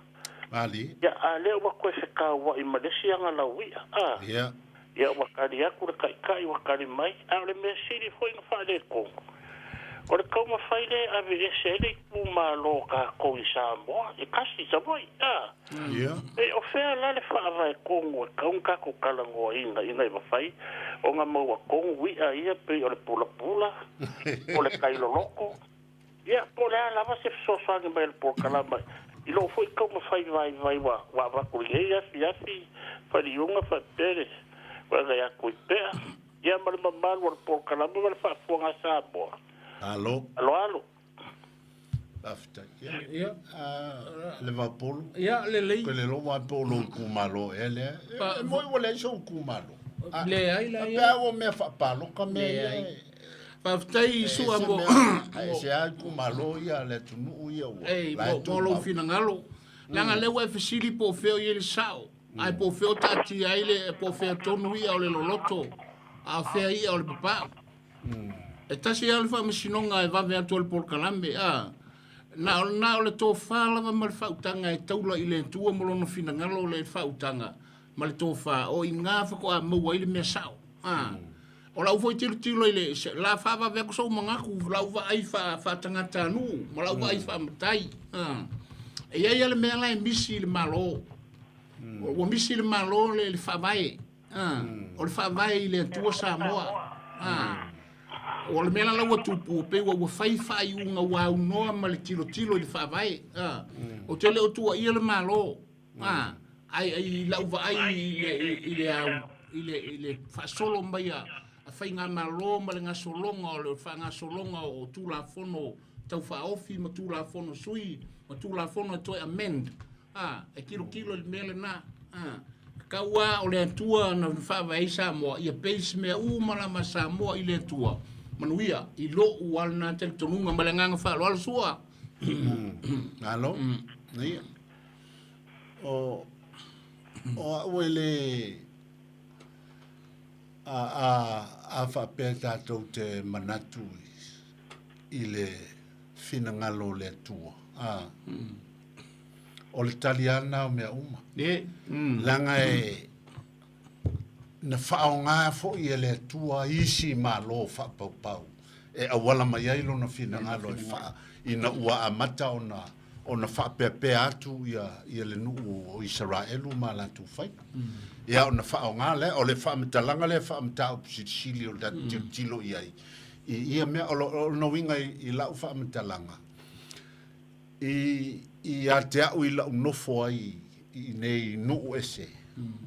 Malie. Ia, a lea ua toe fetauai ma le isi aga lauia, a. Ia. Ia, ua tali atu le Taitai, ua tali mai, a o le mea sili foi ona faaletonu, o le taumafai lea e aveese ai le itumalo o tatou i Samoa, e tasi Savaii, a. Ia. E, o fea la le faavae tonu e tatau ona tatou talanoaina ina ia mafai ona maua tonu i'a ia pei o le pulapula, o le tai loloto? Ia, po o le a lava se fesoasoani mai a le polokalama i lou foi taumafai vaivai ua avatu i lenei afiafi faliuga faapea le uaga ia Tuipea, ia ma le mamalu o le polokalama ma le faafofoga a Samoa. Malo. Aloalo. Faafetai. Ia, ia le Vaapolo. Ia, lelei. Ko le loma po lo itumalo ea lea. E moi ua leai sou itumalo. Leai la ia. Faapea ua mea faapaloka mea ia. Leai. Faafetai Sua mo Ae se a itumalo ia a le atunuu ia ua Ei, mo, mo lou finagalo. Leaga lea ua e fesili po o fea o i ai le sao, ae po o fea o taatia ai le, po o fea tonu ia o le loloto, a o fea ia o le papau. E tasi lava le faamasinoga e vave atu ai le polokalame, a. Na o, na o le tofa lava ma le faautaga e taula i le Atua ma Lona finagalo le faautaga ma le tofa, o i ina faatoa maua ai le mea sao. A. O lau foi tilotilo i le, se, la faavave atu sou manatu, lau vaai faa, faatagatanuu, ma lau vaai faamatai. A. E i ai lava le mea la e misi i le Malo. Ua misi i le Malo le, le faavae. A. O le faavae i le Atua Samoa. A. O le mea la la ua tupu, pei ua, ua fai faaiuga ua aunoa ma le tilotilo i le faavae. A. Ou te le o tuuaia le Malo. A, ai, ai i lau vaai i le, i le au, i le, i le faasolo mai a, a faigamalo ma le gasologa o le faagasologa o Tulafono Tau Faaofi ma Tulafono Sui ma Tulafono e toe amend. A, e tilotilo i le mea lena. A, tatau lava o le Atua na faavae ai Samoa, ia base mea uma lava a Samoa i le Atua. Manuia, i lou lava lena talitonuga ma le agaga faaaloalo. Sua. Malo. Ia. O, o au e le, a, a, a faapea tatou te manatu i, i le finagalo o le Atua, a, o le tali lava lena o mea uma. E, Leaga e, na faaaoga foi e le Atua isi malo faapaupau e auala mai ai lona finagalo e faa, ina ua amata ona ona faapeapea atu ia, ia le nuu o Isaraelu ma latou faiga. Ia ona faaaoga lea, o le faamatalaga lea faamataupu silisili o le tatou tilotilo i ai i ia mea. O lona uiga i, i lau faamatalaga, i, ia te au i lau nofo ai i nei nuu ese,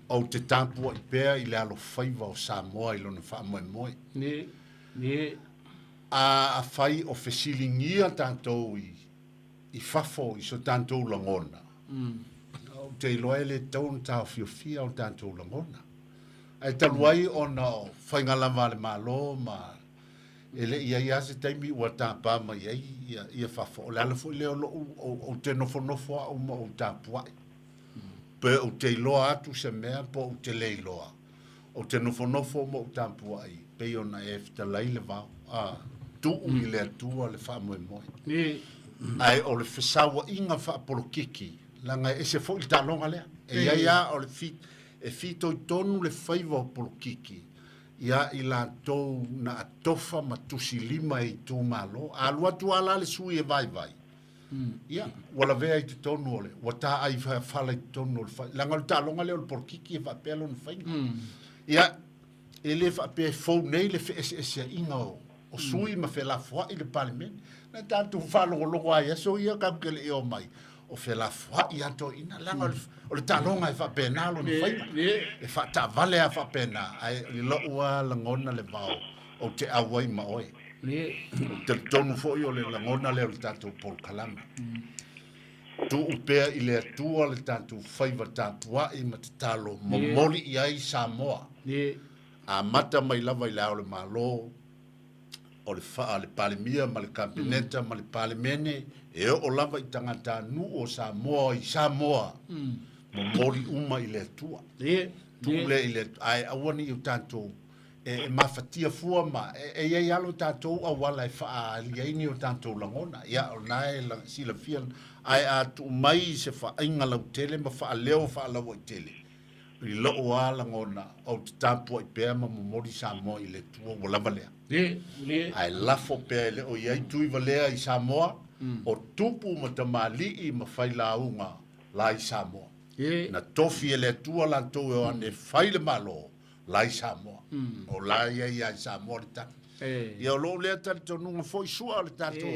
ou te tapuai pea i le alofaiva o Samoa i lona faamoemoe. Ne, ne. A afai o fesiligia tatou i, i fafo i so tatou lagona, ou te iloa e le tatau ona taofiofia o tatou lagona. Ae talu ai ona o faiga lava a le Malo ma e le i ai lava se taimi ua tapa mai ai ia, ia fafo. O le ala foi lea o lou, ou te nofonofo au ma ou tapuai. Pe ou te iloa atu se mea po ou te le iloa. Ou te nofonofo ma ou tapuai, pei ona e fetalai le vao, a, tuu i le Atua le faamoemoe. Ae o le fesauaiga faapolokiki, leaga e ese foi le taaloga lea. E i ai lava o le fi, e fitoitonu le faiva o polokiki ia i latou na atofa ma tusilima e itumalo. A alu atu lava la le sui e vaivai, Ia, ua lavea i totonu o le, ua taai fala i totonu o le fai, leaga o le taaloga lea o le polokiki e faapea lona faiga. Ia, e le faapea e fou nei le feeseeseaiga o, o sui ma felafoai le Palemene. Na tatou faalogologo lava i aso ia tatou te le i omai, o felafoai lava toeaiina, leaga o le, o le taaloga e faapena lona faiga. E faataavale lava faapena, ae i lou lava lagona le vao, ou te auai ma oe. Ou te talitonu foi o le lagona lea o le tatou polokalame. Tuu pea i le Atua le tatou faiva tapuai ma tatalo momoli i ai Samoa. Amata mai lava i le Ao o le Malo, o le faa le Palemia ma le Kapeneta ma le Palemene, e oo lava i tagatanuu o Samoa i Samoa, momoli uma i le Atua. Tuu lea i le Atua, ae aua ne i o tatou e mafatia fua ma e i ai lava lo tatou auala e faaali ai ni o tatou lagona. Ia, o lena e silafia, ae a tuu mai i se faaiga lautele ma faaleo faalauaitele, i lou lava lagona, ou te tapuai pea ma momoli Samoa i le Atua, ua lava lea. Ae lafo pea e le o i ai Tuivalea i Samoa, o tupu ma tamalii ma failauga la i Samoa. Na tofi e le Atua latou e o ane e fai le Malo, la i Samoa. O la ia ia i Samoa le tali. Ia o lou lea talitonuga foi sua o le tatou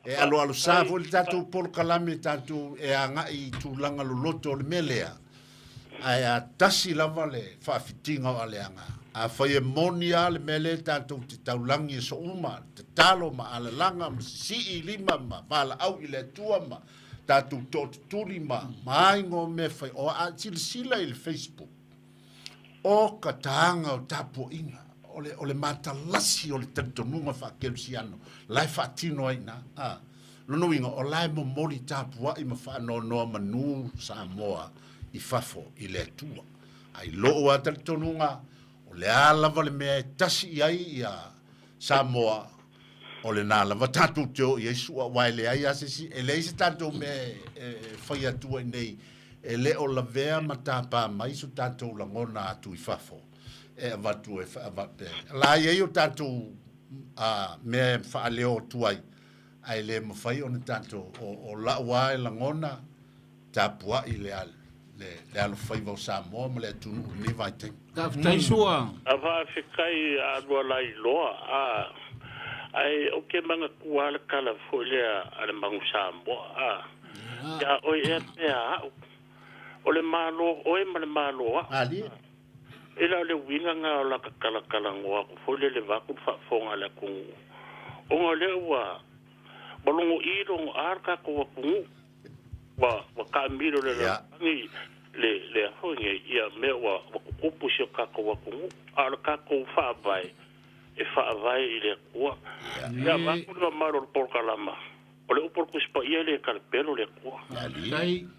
e aloalosa foi le tatou polokalame tatou e agai i tulaga loloto o le mea lea. Ae a tasi lava le faafitiga o aleaga, afai e moni lava le mea lea tatou te taulagi e souma, tatalo ma alalaga ma sisii lima ma valaau i le Atua ma tatou tootutuli ma aiga o mea fai. O a silasila i le Facebook. O ka taga o tapuaiga, o le, o le matalasi o le talitonuga faakerisiano, la e faatino ai i ina. A, lona uiga, o la e momoli tapuai ma faanoanoa manu Samoa i fafo i le Atua. A i lou lava talitonuga, o le a lava le mea e tasi i ai ia Samoa, o lena lava tatou te o i ai sua, aua e leai lava se isi, e leai se tatou mea e fai atua i inei e le o lavea ma tapa mai so tatou lagona atu i fafo e avatu e avatu la i ai o tatou mea e faaleo atu ai, ae le mafai ona tatou o lau lava e lagona tapuai le le alofaiva o Samoa ma le atunuu i lenei vaitaimi. Faafetai Sua. A faafetai a lua lailoa a ae ou te manatua a le tala foi lea a le Manu Samoa a ia oe ea pe a au o le Malo oe ma le Malo a'u. Malie. E la o le uiga na o la ta talatalanoa atu foi lele vaeatu le faafofoga a le atunuu ona o lea ua ua logo'i logo a le tatou atunuu ua ua taamilo i le lalolagi le le a foi nei ia mea ua ua tutupu i si o tatou atunuu a o le tatou faavae e faavae i le Atua. Ia vaeatu le mamalu o le polokalama o le upu a le Tusi Paia e le talapelo le Atua.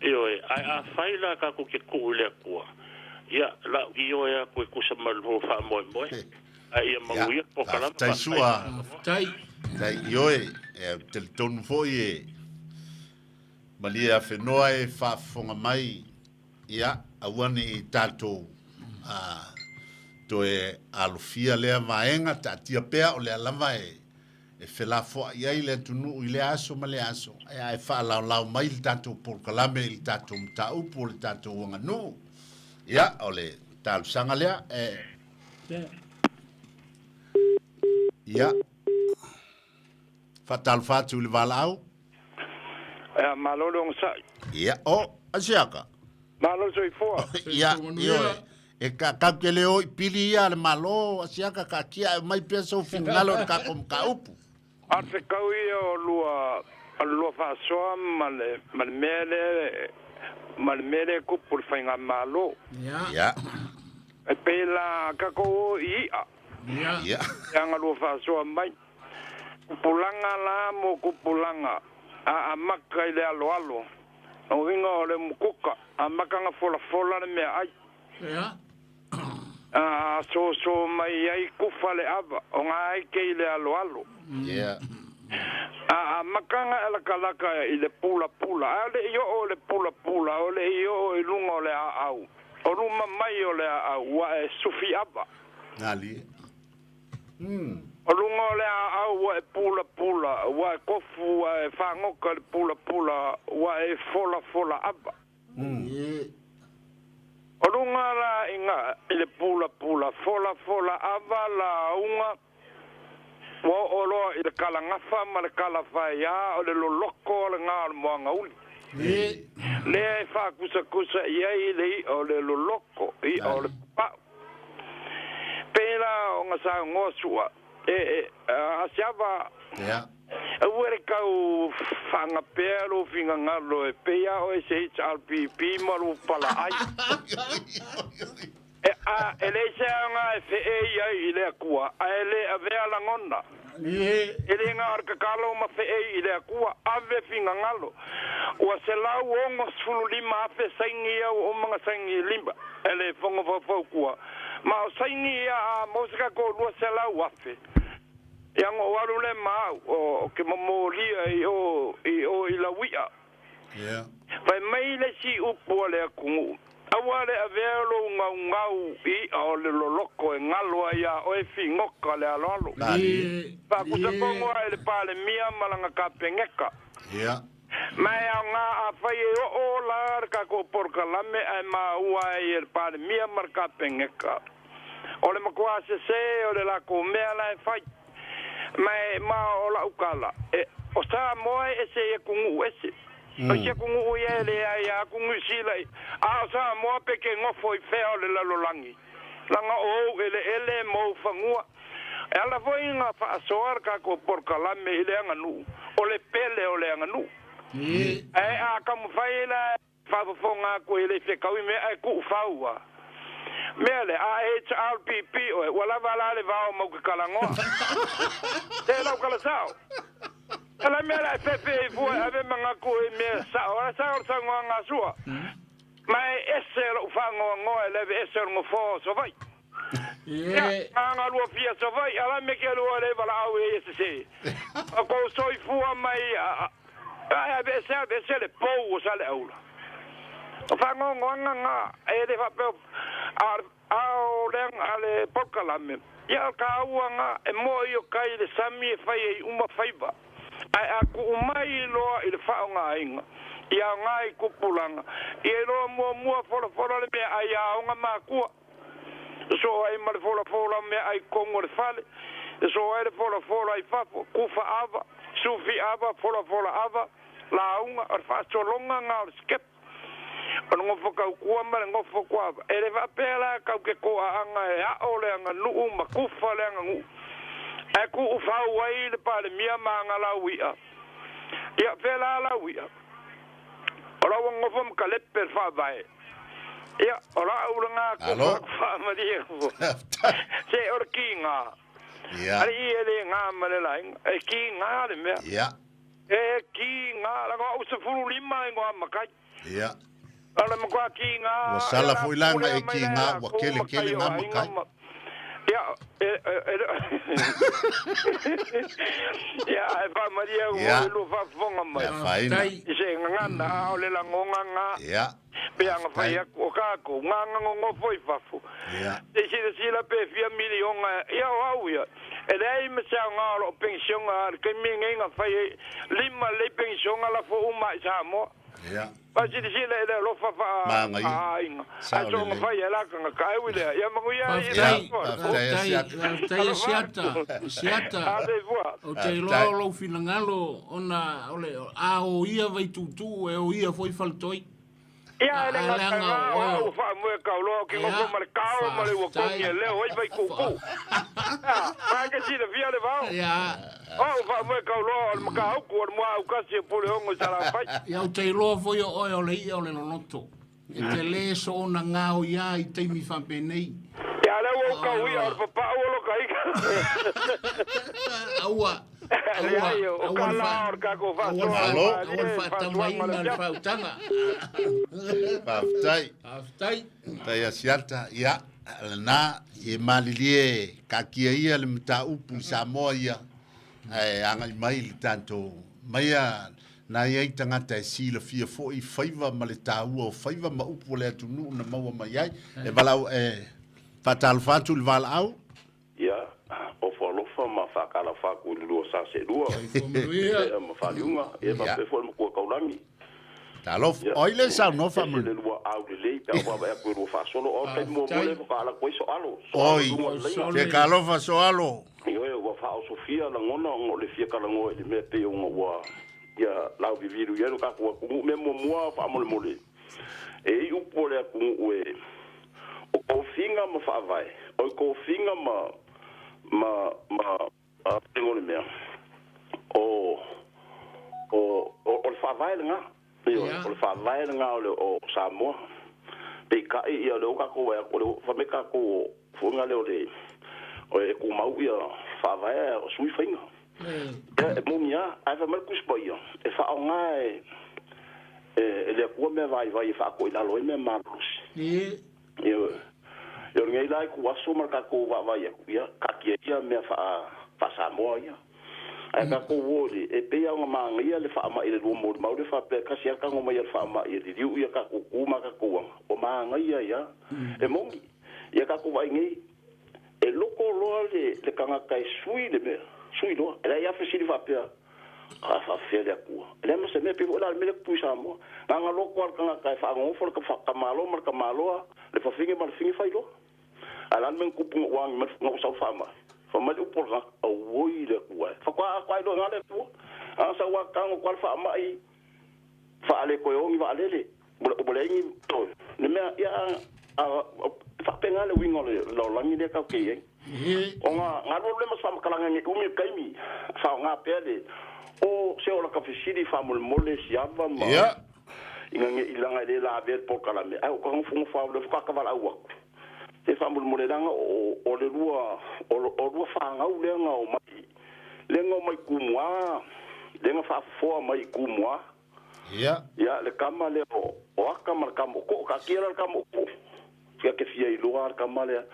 Ioe, ae afai la tatou te tuu i le Atua, ia lau ioe atu e tusa ma le lua faamoemoe. Ae ia manuia le polokalama. Faafetai Sua. Faafetai. Faafetai Ioe, e ou te talitonu foi e malie afenoa e faafofoga mai, ia aua ne i tatou toe alofia lea vaega, taatia pea o lea lava e e felafoai ai le atunuu i lea aso ma lea aso, ae faalaolao mai le tatou polokalame i le tatou mataupu o le tatou aganuu. Ia, o le talosaga lea. E... Ia, faatalofa atu i le valaau. Ia, malo le onosai. Ia, o, Asiaka. Malo le soifua. Ia, ioe. E ka, kau te le o i pili ia a le Malo, Asiaka, kaatia ae aumai pea sou finagalo i le tatou mataupu. A o se kau ia o lua, o le lua faasoa ma le, ma le mea lea, ma le mea lea e tupu i le faigamalo. Ia. Ia. E pei la tatou o i i'a. Ia. Ia. Ia ga lua faasoa mai. Tupulaga la mo tupulaga, a amata i le aloalo. Lona uiga o le umukuka, amata na folafola le meaai. Ia. A soso mai ai kufa le ava, o ga ai ke i le aloalo. Ia. A amata na e lakalaka i le pulapula, ae o le i oo i le pulapula, o le i oo i luga o le aau, o luma mai o le aau, ua e sufi ava. Galie. O luga o le aau ua e pulapula, ua e kofu, ua e fagoka i le pulapula, ua e folafola ava. O luga la i ga i le pulapula, folafola ava lauga, ua oo loa i le kalagafa ma le kalafaiā o le loloko o le ga o le moagauli. Lea e faakusakusa i ai le i'a o le loloko, i'a o le papa'u. Pēlā o ga saunoa sua e e a se ava. Ia. Aua le kau faagapea lou finagalo e pei a oe se HRPP ma lou palaai. E a e leai se aoga e feei ai i le Atua, ae le avea lagona. E le na o le tatalo ma feei i le Atua, ave finagalo. Ua 165,000 saini ia ua uma na saini lima e le Fono Faufautua, ma o saini ia a maua se tatou 200,000. Ia na ou alu lea ma au, o ke momolia i o i o i Laui'a. Ia. Fai mai le isi upu a le atunuu, Aua le avea lou gaugau i i'a o le loloko e galo ai iā oe figoka le aloalo. Faakusa kogo ae le Palemia ma lana Kapeneta. Ia. Ma e aoga afai e oo la le tatou polokalame ae maua ai e le Palemia ma le Kapeneta. O le matua sesē o le latou mea la e fai. Ma e, ma o la'u tala, e, o Samoa e ese i atunuu ese. O isi atunuu ia e leai a aku Niu Sila i, a o Samoa pe ke nofo i fea o le lalolagi, laga o ou eleele ma ou fanua. E ala foi na faasoa le tatou polokalame i le aganuu, o le pele o le aganuu. Ae a taumafai la e faafofoga atu e le fetaui mea ae tuufau a. Mea lea, a e HRPP oe, ua lava la le vao ma uke kalagoa. Se lau kala sao. E la mea la e fefe i fua e ave mangaku i mea sao. Ala sao le saunoaga a Sua. Ma e ese lou faanoanoa e le ave ese o le nofoa o Savaii. Ia, nga lua fia Savaii, ala me ke lua le valaau e ia sese. O kou soifua mai a e ave ese ave ese le pou o Saleaula. O faanoanoaga na e le faapea a o le a le polokalame, ia o taua na e moe i o kai le sami e fai ai uma faiva. Ae a tuu mai loa i le faaaogaina, ia aoga i tupulaga, ia iloa muamua folafola le meaai a aoga makua. Sosoo ai ma le folafola o meaai i totonu o le fale, sosoo ai le folafola i fafo, kufa ava, sufi ava, folafola ava, lauga, o le faasologa na o le skepu. O le nofo tautua ma le nofo tuava. E le faapea la tau te toaaga e ao le aganuu ma kufa le aganuu, ae tuufau ai le Palemia ma ana lauia. Ia, fea la lauia? O la ua nofo ma kalepe le faavae. Ia, o lau lena Alo. faamalie. Se o le kiga. Ia. Alii e le gā ma le laina. E kiga le mea. Ia. E kiga. Laga au 15 ingoa makai. Ia. O le matua kiga. Ua sala foi laga e kiga, ua kele kele ngā makai. Ia, ia, e faamalie Ia. ua lua faafofoga mai. Ia faina. I se gagana, a o le lagoga gā. Ia. Pe aga fai aku o kākou, ngā ngongofo i fafo. Ia. Te silasila pe fia miliona, ia o au ia. E leai ma se aoga o loo penisiona a le taimi lenei na fai ai lima lelei penisiona lafo uma i Samoa. Ia. Pa silasila i le alofa Magaia. faa-aiga. Sao Ae soona lelei. fai e la tagata. Ai ui lea, ia manuia ai i le Ia, aso. faafetai Faafetai, Asiata. faafetai Asiata, Asiata. A soifua. Ou te iloa o lou finagalo ona o le a o ia Vaituutuu e o ia foi faletoi. Ia, e le A gata leaga ngā o o oe. au faamoe kauloa o ke Ia, nofo ma le kao ma le uakogi e leo ai Vaituutuu. Ia, pa ke silafia le vao. Ia, O au faamoe kauloa o le Matautu o le Muaukasi e Puleogo i Salafai. ia ou te iloa foi o oe o le ia o le loloto. E te le soona ngao ia i taimi faapenei. Ia lea ua ou kauia o le papau o lo kaika. Aua, aua, Leai, o aua le kala fa- o le kākou aua le faasoa fa- Malo. aua le faatamaina le faautaga. Faafetai. Faafetai. Tai Asiata, ia, lena, e malilie kakia ia le mataupu i Samoa ia, ae agai mai le tatou, maia na iai tagata e silafia foi faiva ma le taua o faiva ma upu o le atunuu na maua mai ai. E valaau, e faatalofa atu i le valaau. Ia, ofo alofa ma faakalafa aku i le lua sa seelua. Soifua manuia. Ia, ma faaliuga, ia faapea foi le matua taulagi. Talofa, Ia. oi le saunoa Ese le faamuli. lua au lelei pe a vaavaai atu e lua faasolo. O le taimi muamua lea faatoa ala atu ai soalo. Soalo Oi, luga o le laina. te kalofa soalo. Ioe, ua faaosofia lagona ona o le fia kalagoa i le mea pei ona ua ia lauvivilu i ai lo tatou atunuu. Mea muamua faamolemole, e i upu o le atunuu e o tofiga ma faavae, o i tofiga ma ma ma a pego le mea o o o o le faavae lena. Ioe, Ia. o le faavae lena o le o Samoa. Peitai ia le o tatou ai o le fai mai tatou fuaga lea o le o e tumau ia faavae o sui faiga. Eh, Ia, e moni lava, ae fai mai le Tusi Paia, e faaaoga e e le Atua mea vaivai e faatoilalo ai mea malolosi. eh, Ioe. Ia o lenei la i kuaso ma le tatou vaavaai atu, ia taatia ia mea faa faa-Samoa ia. Ae tatou o i le e pei lava ona magaia le faamai i le lua molimau le faapea e tasi lava tago mai a le faamai e liliu ia tatou tu ma tatou aga, ua magaia ai lava. E moni, ia tatou vaai nei, e loko loa le le tagata e sui le mea, sui loa. E leai lava fesili faapea, a faafefea le Atua. E leai ma se mea, pei foi la le mea lea e tupu i Samoa. Na ona loko lava le tagata e faagogofo le tamaloa ma le tamaloa, le fafine ma le fafine fai loa. Ae o le a le mea na tupu ina ua agi mai ina ua sau le faamai? Fai mai le upu o le tagata, auoi le Atua e. Faatoa atoa ai loa i ina le Atua. A na sau lava tago atu lava le faamai faaletoe o ni vaalele. Ua leai ni toe. Le mea, ia, a, e faapena le uiga o le lalolagi lea tatou te i ai. eh. Ona na alu alu lea ma se faamatalaga nei umi le taimi, faaaoga pea le o se o laka fesili faamolemole siava ma Ia. ina ne i laga e le lavea le polokalame, ae o ka nofonofo lava lea faatoa kavalaau atu. Se faamolemole leaga o o le lua o o lua fanau lea na omai lea na omai Tumua lea na faafofoa mai i Tumua. Ia. Ia le tama lea o o Aka ma le tama o Koo taatia la le tama o Koo sia ke fia iloa le tama lea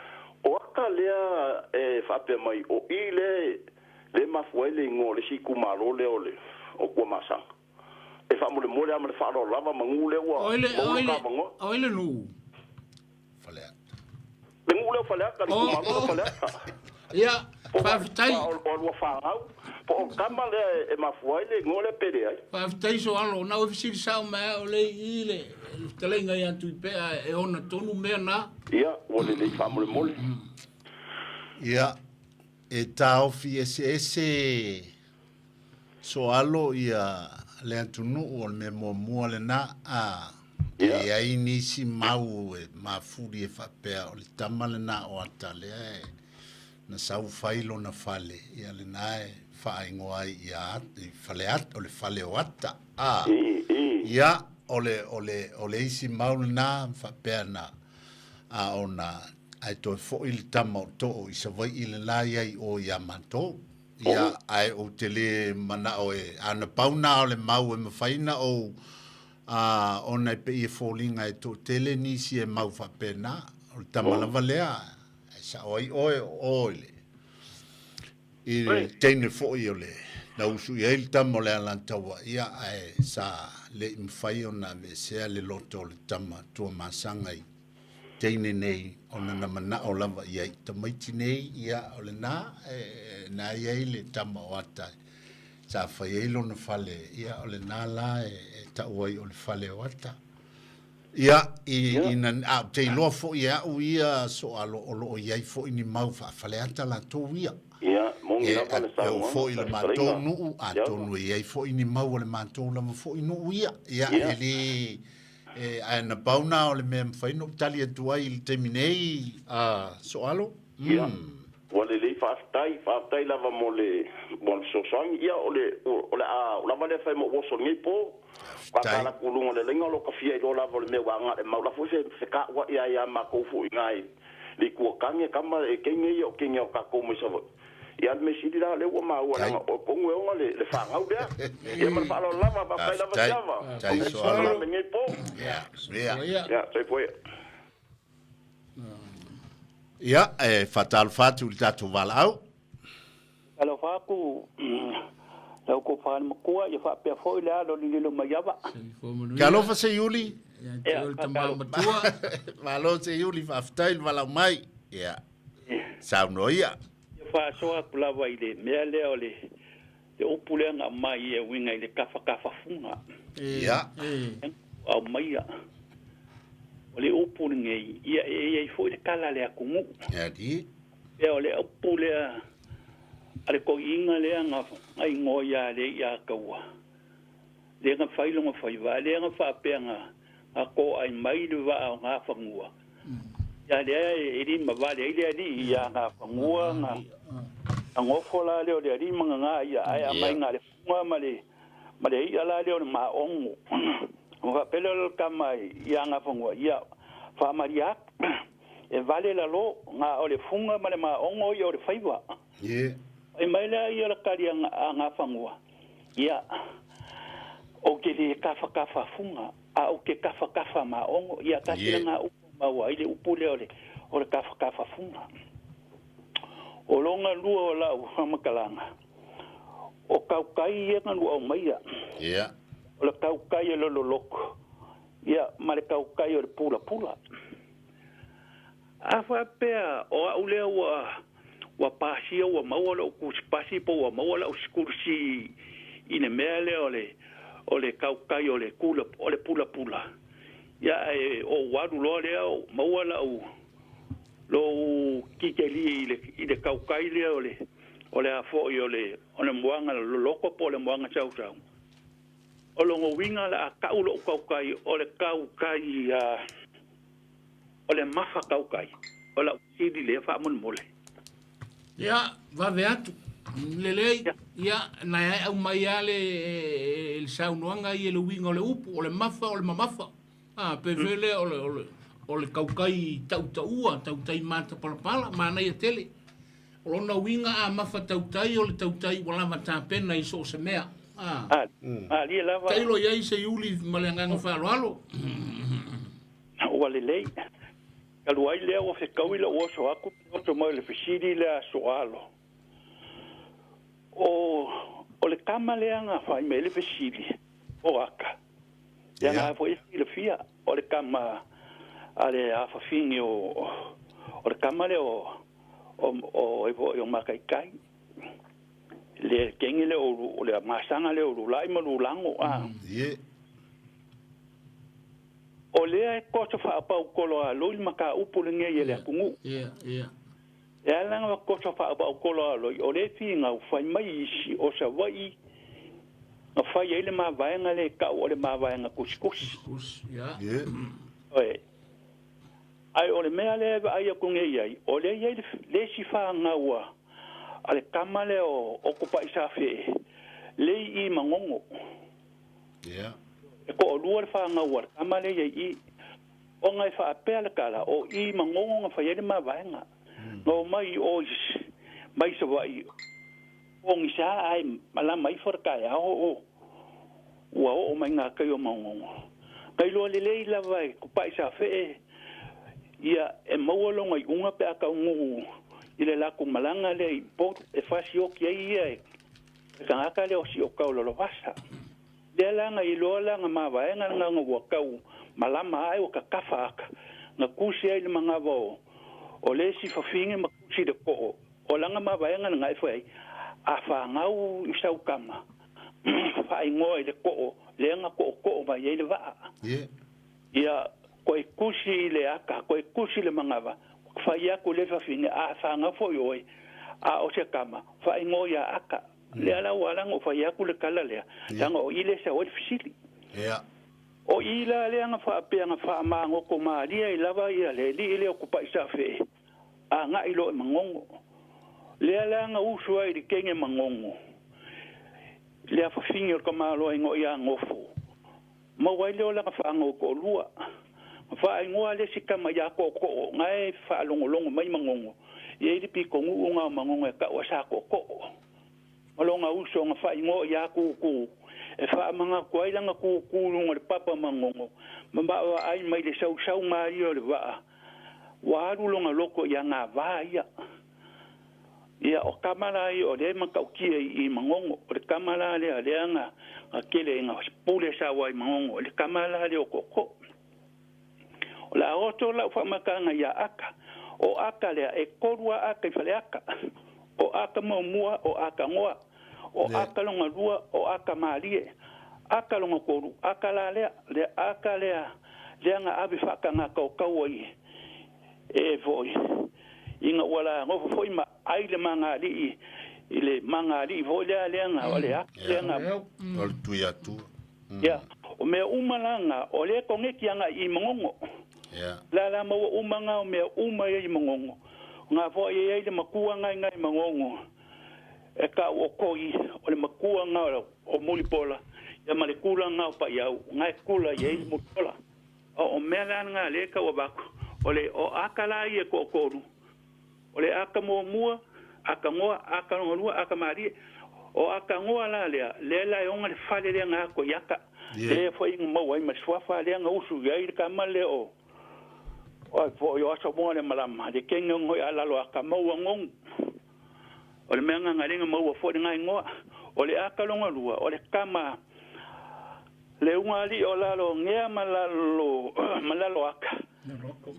o Aka lea e faapea mai o i le le mafua ai le igoa o le isi itumalo lea o le o Tuamasaga. E faamolemole lava ma le faaaloalo lava manu lea ua Oi le, maua oi lo le, ta avanoa. oi le nuu. Faleata. Le nuu lea o Faleata, le Oh, itumalo lea o oh. Faleata. Ia, Po o faafetai. o o lua fanau, po o tama lea e mafua ai le igoa lea pe leai. Faafetai Soalo, na ua fesili sao mai au le i le le fetalaiga ia Tuipea e ona tonu mea na. Ia, ua lelei faamolemole. Ia, e taofi eseese Soalo ia le atunuu o le mea muamua lena a e Ia. i ai nisi mau e mafuli e faapea o le tama lena o Ata lea e na sau fai lona fale ia lena e faaigoa ai ia Ata i Faleata o le fale o Ata a I, i. ia o le o le o le isi mau lena faapea na a ona ae toe foi le tama o Too i Savaii lena i ai o ia matou. Ia, ae ou te le manao e, a na pau na o le mau e mafai na ou, a, ona e pei e foliga e toatele nisi e mau faapena, o le tama lava lea, e sao ai oe o oe i le, i le teine foi o le, na usu i ai le tama o le Alataua, ia, ae sa le i mafai ona aveesea le loto o le tama Tuamasaga i teine nei ona na manao lava i ai i tamaiti nei, ia, o lena, e, na i ai le tama o Ata sa fai ai lona fale, ia, o lena la e, e tau ai o le fale o Ata. Ia, i, ina, a ou te iloa foi e au ia Soalo o lo o i ai foi ni mau faafaleata latou ia. Ia, moni E, lava le e oo saunoaga, foi i le matou fetalaiga. nuu, Ia, atonu e i ai foi ni mau a le matou lava foi nuu ia. Ia, ia. e le, e, ae na pau na o le mea e mafai ona ou tali atu ai i le taimi nei, a Soalo. Ia, ua lelei faafetai, faafetai lava mo le, mo le fesoasoani. Ia, o le, o le a lava lea fai ma ou oso i lenei po. Ua Faafetai. kala atu i luga o le laina o lo tafia iloa lava o le mea ua agai le mau la foi fe fekaua'i ai ia matou foi i ina i le itu o tane tama e teine ia o teine a o tatou mai Savaii. Ia, le mea sili la o lea ua maua Faafetai. leaga o tonu e ona le, le fanau lea. Ia ma le faaaloalo lava, faafetai lava Faafetai. Siava. Faafetai Manuia Soalo. le lenei po. Ia, ia. Ia. Ia, soifua ia. Ia, e faatalofa atu i le tatou valaau. Alofa atu lau tofa le matua ia faapea foi le alo lililo mai ava. Soifua manuia. Ke alofa Seiuli. Ia te Ia, oe le tama faatalofa. matua. Malo Seiuli, faafetai le valaau mai. Ia, saunoa ia. Ia faasoa atu lava i le mea lea o le le upu lea na aumai e uiga i le kafakafafuga. E, Ia. e. Aumaia. O le upu lenei, ia e i ai foi le kala a le atunuu. Ia di. Ia o le upu lea a le toiina lea na na igoa ia le ia taua. Lea na fai lona faiva, lea na faapea na na toai mai le vaa o Gafanua. Ia lea e lima vale ai le alii ia Gafanua na na gofo la lea o le alii ma gagā ia ae aumai Ia. na le fuga ma le ma le i'a la lea o le maogo. Ona faapea lea o le tama ia Gafanua, ia faamalia atu e vale lalō ga o le fuga ma le maogo ia o le faiva. Ia. Fai mai lea ia o le kali a Gafanua, ia ou te lē kafakafafuga a ou te kafakafa maogo ia tasi Ia. laga upu maua ai le upu lea o le o le kafakafafuga. O loga lua o lau faamatalaga o kaukai ia na lua aumaia. Ia. O le kaukai o le loloko ia ma le kaukai o le pulapula. A faapea o au lea ua ua pasia ua maua lou tusipasi po ua maua lau sikulisi i le mea lea o le o le kaukai o le kula o le pulapula. Ia e ou alu loa lea o maua lau lou kikeli i le i le kaukai lea o le o le a foi o le o le moaga loloko po o le moaga sausau. O logo uiga la a ka'u lo'u kaukai o le kaukai a o le mafa kaukai. O lau sili lea faamolemole. Ia, vave atu. Lelei, Ia. ia, na e au mai lava le, le saunoaga ia le uiga o le upu, o le mafa, o le mamafa. Ah, pe fele o le, o le, O le tautai tautaua, tautai matapalapala, manaia tele. O lona uiga a mafa tautai o le tautai ua lava tapena i so o se mea. A. Malie lava. Tailo i ai se iuli ma le agaga faaaloalo. Ua lelei. Talu ai lea ua fetaui lou oso atu ma le oso mai o le fesili lea a Soalo. O, o le tama lea na fai mai ai le fesili, o Aka. Ia na foi e silafia, o le tama a le afafine o, o le tama lea o, o, o, o, o Makaikai. Le kenge lea o, o le masaga lea o Lulai ma Lulago. A. Ie. O lea e koso faapaukolo a loi le mataupu lenei e le atunuu. Ia, ia. E ala ona koso faapaukolo a loi, o le finau fai mai isi o Savaii na fai ai le mavaega lea e tau o le mavaega tusitusi. Tusitusi, ia. Ie. Oe. Ae o le mea lea e vaai atu nei ai, o lea e i ai le isi fanau a le tama lea o Kopaisafee, le i i Manono. Ia. E toalua le fanau a le tama lea i i. Ona e faapea le tala, o i Manono na fai ai le mavaega. Na omai i o mai Savaii, pogisa ae malama ifo le taeao o ua oo mai ngā kai o Manono. Ka iloa lelei lava e Kopaisafee, ia e maua lona iuga pe a taunuu i le latou malaga lea i Upolu, e fasioki ai ia e le tagata lea o Siokao Lologasa. Lea la na iloa la na mavaega lena na ua tau malama ae ua tatafa aka, na tusi ai le manava o o le isi fafine ma tusi le too o lana mavaega lena e fai ai, a fanau i sau tama, faaigoa i le too lea na tootoo mai ai le vaa. Ie. Ia, koe tusi i le aka, koe tusi le manava, fai atu le fafine, a fanau foi oe, a o se tama, faaigoa ia aka. Lea la ua ala ona ou fai atu le tala lea, leaga o i lea e sau ai le fesili. Ia. O i la lea na faapea na faamagoto malie ai lava ia le alii lea o Kopaisafee, agai loa i Manono. Lea la na usu ai i le kene Manono, le afafine o le tamaloa igoa ia Nofo. Maua ai lea o lana fanau toalua. Na faaigoa le isi tama ia Tootoo, na e faalogologo mai Manono, e i ai le pitonuu na o Manono e tau a Sa Tootoo. Ma lona uso na faaigoa ia Tūtū, e faamanatu ai lana tūtū i luga o le papa Manono, ma vaavaai mai le sausau malie o le vaa, ua alu lona loto ia gavā ia. Ia, o tama la ia o lea e matautia i i Manono, o le tama la lea lea na, na tele na pule saua i Manono, o le tama la lea o Tootoo. O le a oto lau faamatalaga ia Aka. O Aka lea, e tolu a Aka i Faleata. O Aka muamua, o Aka goa. O Aka lona lua, o Aka malie. Aka lona tolu, Aka la lea, le Aka lea, lea na ave faatagata o taua i, e foi, ina ua la nofo foi ma ai le magalii, i le magalii foi lea, lea na, o le Aka lea na. O le Tuiatua. Ia, o mea uma la na, o lea koneti agai i Manono. Ia. La la maua uma nga o mea uma ia i Manono. Nga foi e ai le matua nga i Manono. E tau o Koi, o le matua nga o Mulipola, ia ma le kula nga o Paiau, nga e kula i ai le Mulipola. O, o mea la nga le tau avatu, o le o aka la ia toatolu, o le aka muamua, aka goa, aka longa lua, aka malie. O aka goa la lea, lea la e ona le fale lea nga ako i aka. Lea foi nga maua ai ma le suafa lea nga usu i ai le kama lea o, o, po o aso moa le malama, le kenge ngoi a lalo aka maua ngongu. O le mea nga nga lenga maua foi le ngai ngoa. O le aka longa lua, o le kama le unga ali o lalo ngea ma lalo, ma lalo aka.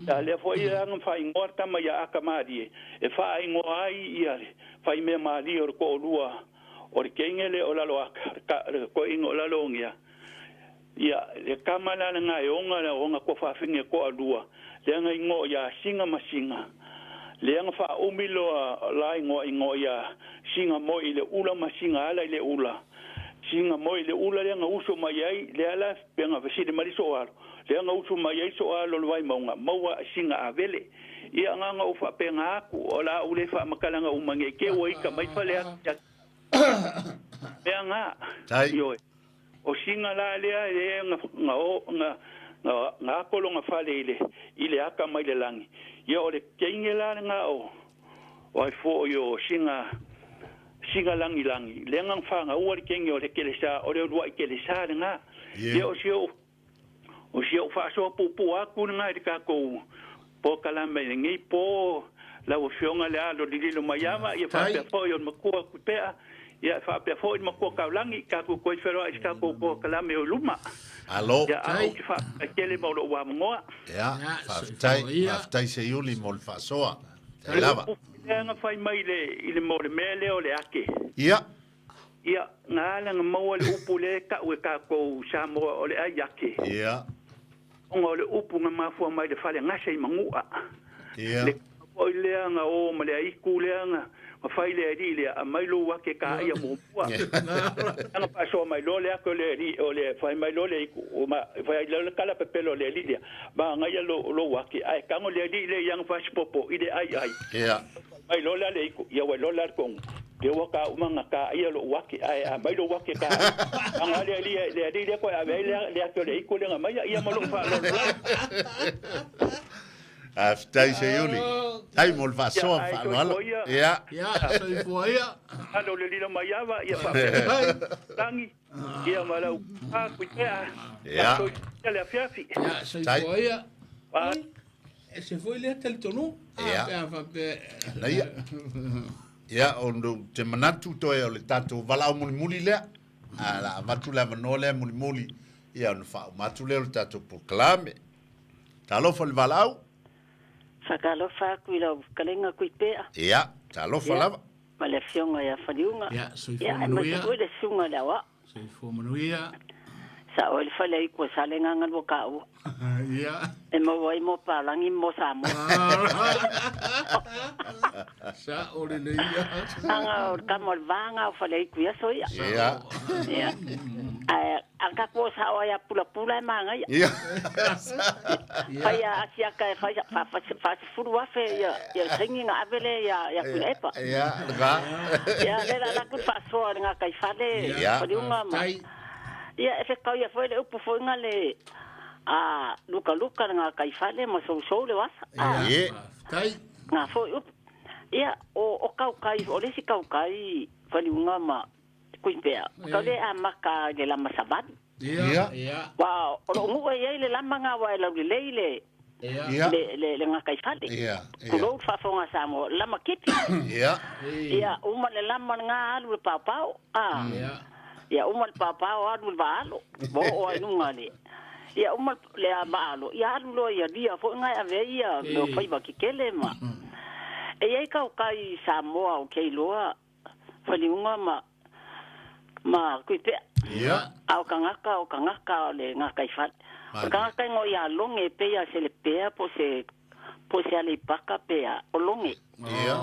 Ia lea foi ia nga whaingoa tama ia aka malie. E whaingoa ai ia le whai mea malie o le ko'olua o le kenge le o lalo aka, le ko'inga o lalo ngea. Ia le kama la le ngai onga le onga ko whawhinge ko alua. Le nga ingo ia singa ma singa. Le nga wha loa la ingo ingo ia singa mo i le ula ma singa ala i le ula. Singa mo i le ula le nga uso mai ai le ala penga vesile mari so alo. Le nga uso mai ai so alo le vai maunga maua singa avele. Ia nga nga ufa penga aku o la ule fa makalanga umange ke o ika mai fale atu. Mea nga. Tai. Ioe. O singa la lea le nga nga o nga Na, na ako lona fale i le, i le aka mai le lagi. Ia o le keige la lena o, o ai foi o sina, sina lagilagi, lea na fagaua le keige o le kelesa, o le uluai kelesa lena. Ia o si ou, o si ou faasoa puupuu atu lena i le tatou polokalame i lenei po, lau Afioga le alo lililo mai ava, ia faapea foi o le matua Kuipea, Ia, e faapea foi le matua taulagi, tatou toe feiloai i se tatou polokalame o i luma. Alo. Ia, a ou te faafetai tele mo lou avanoa. Ia, faafetai, faafetai Seiuli mo le faasoa. Faafetai lava. O le upu lea na fai mai i le, i le, mo le mea lea o le ake. Ia. Ia, na ala ona maua le upu lea e tau e tatou Samoa o le ai ake. Ia. Ona o le upu na mafua mai le fale gase i Manua. Ia. Le foi lea na o ma le aitu lea na fai le alii lea, aumai lou ake ka ia muamua. Ana faasoa mai loa le ake o le alii, o le fai mai loa le aitu, o ma, fai ai loa le tala pepelo o le alii lea, magaia lou, lou ake, ae tago le alii lea i ana fasipopo i le ai ai. Ia. Mai loa la le aitu, ia ua iloa la le tonu. Pe ua ka uma na ka ia lou ake, ae a mai lou ake ka anga le alii le alii lea koe ave ai le le ake o le aitu lea na mai ia ma lou faaaloalo lava. Faafetai Seiuli. Tai mo le faasoa Ia, ae faaaloalo. soifua ia. Ia. Ia, soifua ia. Alo le lilo mai ava, ia faapea lagi, ia ma lau a kuipea. Ia. Soifua le afiafi. Ia, soifua ia. Ai. E se foi lea talitonu. Ia. Pe a faapea. Na ia. Ia, o no, te manatu toe o le tatou valaau mulimuli lea. A la avatu le avanoa lea mulimuli, ia ona faauma atu lea o le tatou polokalame. Talofa le valaau. Faatalofa atu i lau fetalaiga Tuipea. Ia, talofa Ia, lava. ma le afioga ia Faliuga. Ia, soifua Ia, aemaise manuia. foi le susuga i le aoao. Soifua manuia. Sa oe le fale ai kua sale nganga lua ka ua. Ia. E maua ai mo Palangi mo Samoa. Sa o le leia. Anga o le kama o le vanga o fale ai kuia soia. Ia. Ia. Ae a ka kua sa oe a pula pula e manga ia. Ia. Fai a asiaka e fai fa fa fa fulu afe ia ia saingi nga avele ia ia kuila epa. Ia, ga. Ia le la la ku faasoa le ngā kai fale Ia. faliunga ma. Faafetai. Ia e whekau ia foi le upu foi nga le a luka luka le ngā kai fale ma sousou le wasa. A, Ia. Faafetai. ngā foi upu. Ia o o kau kai o le si kau kai faliunga ma kuipea. Kau le a maka le lama savali. Ia. Ia. Wa o lo ngu e iai le lama ngā wa e lau le lei le Ia. Ia. le le le ngā kai fale. Ia. Ia. Kulou whawhonga Samoa, lama kipi. Ia. Ia, uma le lama ngā alu le paopao. Ah. Ia. Ia uma le paopao alu le vaalo. Mo o ai nunga le. Ia uma le a vaalo. Ia alu loa ia lia foi ngai ave ia me faiva kikele ma. E iai kau kai Samoa o kei loa whaliunga ma ma kuipea. Ia. A o kangaka o kangaka o le ngā kai whale. O Mani. kangaka ingo ia longe pe ia se le pea po se po se ale paka pea o longe. Ia.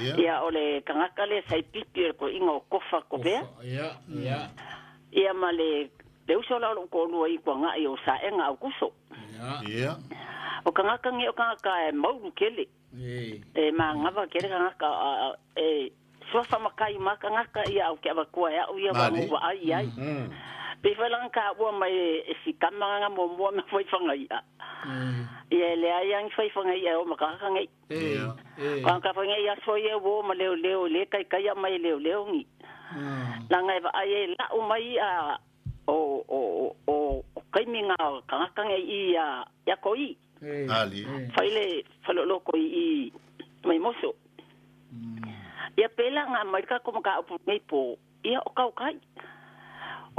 Ia. Ia o le kangaka le sai pipi o ko inga o kofa ko pea. Ia. Ia. Ia ma le le uso la o ko lua i kua ngai o sa enga au kuso. Ia. Ia. O kangaka nge o kangaka e mauru kele. E. E ma ngawa kele kangaka e suafa makai ma kangaka ia au ke awakua e au ia wa Mali. ngua ai ai. Pe whalang ka ua mai e si kama nga mo mua ma whai whanga ia. Ia le ai ang whai whanga ia o makaka ngai. E. E. Kangaka whanga ia so ia wo ma leo leo le kai kai a mai leo leo ngi. Langa e wa ai e lau mai a o o o o kaimi ngā kangaka ngai i a ia ko i. E. Ali. Whaile whalolo ko i i mai moso. Ia pela ngā mai ka ko maka upu nei po. Ia o kau kai.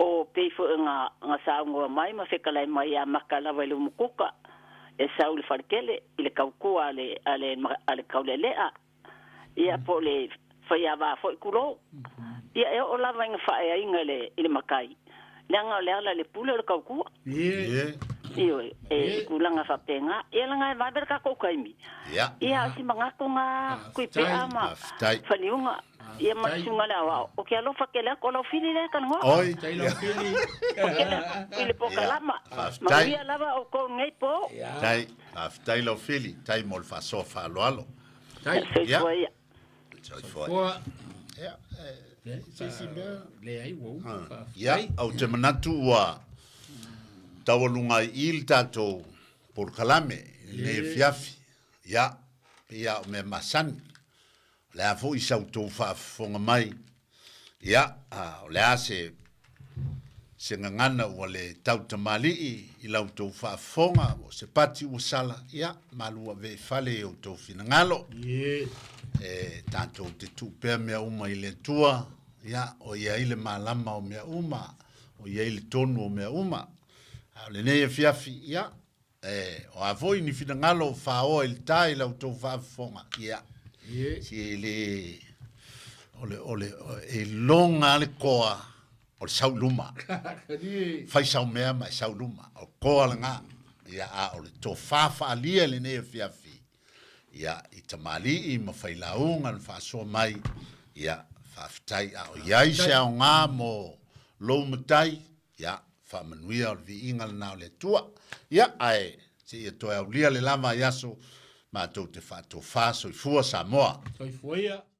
O pe fo ngā ngā saungoa mai ma whekalai mai a maka lawa i le umukuka. E sau le wharekele i le kaukua ale ale ale kaulelea. Ia po le whai a wā foi kulo. Ia e o lava inga whae a inga le, i le makai. Leanga o le ala le pule o le kaukua. Ia. Ia. Io, e kulanga whapenga. Ia langa e vavera ka koukaimi. Ia. Ia o si mangako ngā kui pea ma Faafetai. whaniunga. Ia masunga le awao. O ke alofa ke lea ko lau fili lea kana hoa. Oi. Tai lau fili. O ke lea i le poka lama. Faafetai. Manuia lava o kou nei po. Ia. Tai, faafetai lau fili, tai mo le faasoa faaaloalo. Tai. Soifua ia. Soifua. Foa. Ia, se isi mea. Le ai ua uma. Ia, Faafetai. au te manatu ua Taualuga ai i le tatou polokalame i lenei afiafi. Ia, pei lava o mea masani. O le a foi sa outou faafofoga mai, ia, o le a se se gagana ua le tautamalii i la outou faafofoga, o se pati ua sala, ia, malu ave i fale i outou finagalo. E tatou te tuu pea mea uma i le Atua, ia, o ia ai le malama o mea uma, o ia ai le tonu o mea uma. A o lenei afiafi, ia, e, o a foi ni finagalo o faoa i le ta i la outou faafofoga, ia, si e le, o le, o le, e loga le koa o le sau i luma. Fai sau mea ma e sau i luma. O koa lena. Ia, a o le tofa faaalia i lenei afiafi, ia, i tamalii ma failauga na faasoa mai, ia, faafetai. A o i ai se aoga mo lou matai, ia, faamanuia o le viiga lena o le Atua. Ia, ae seia toe aulia le la vaiaso, matou te faatofa. Soifua Samoa. Soifua ia.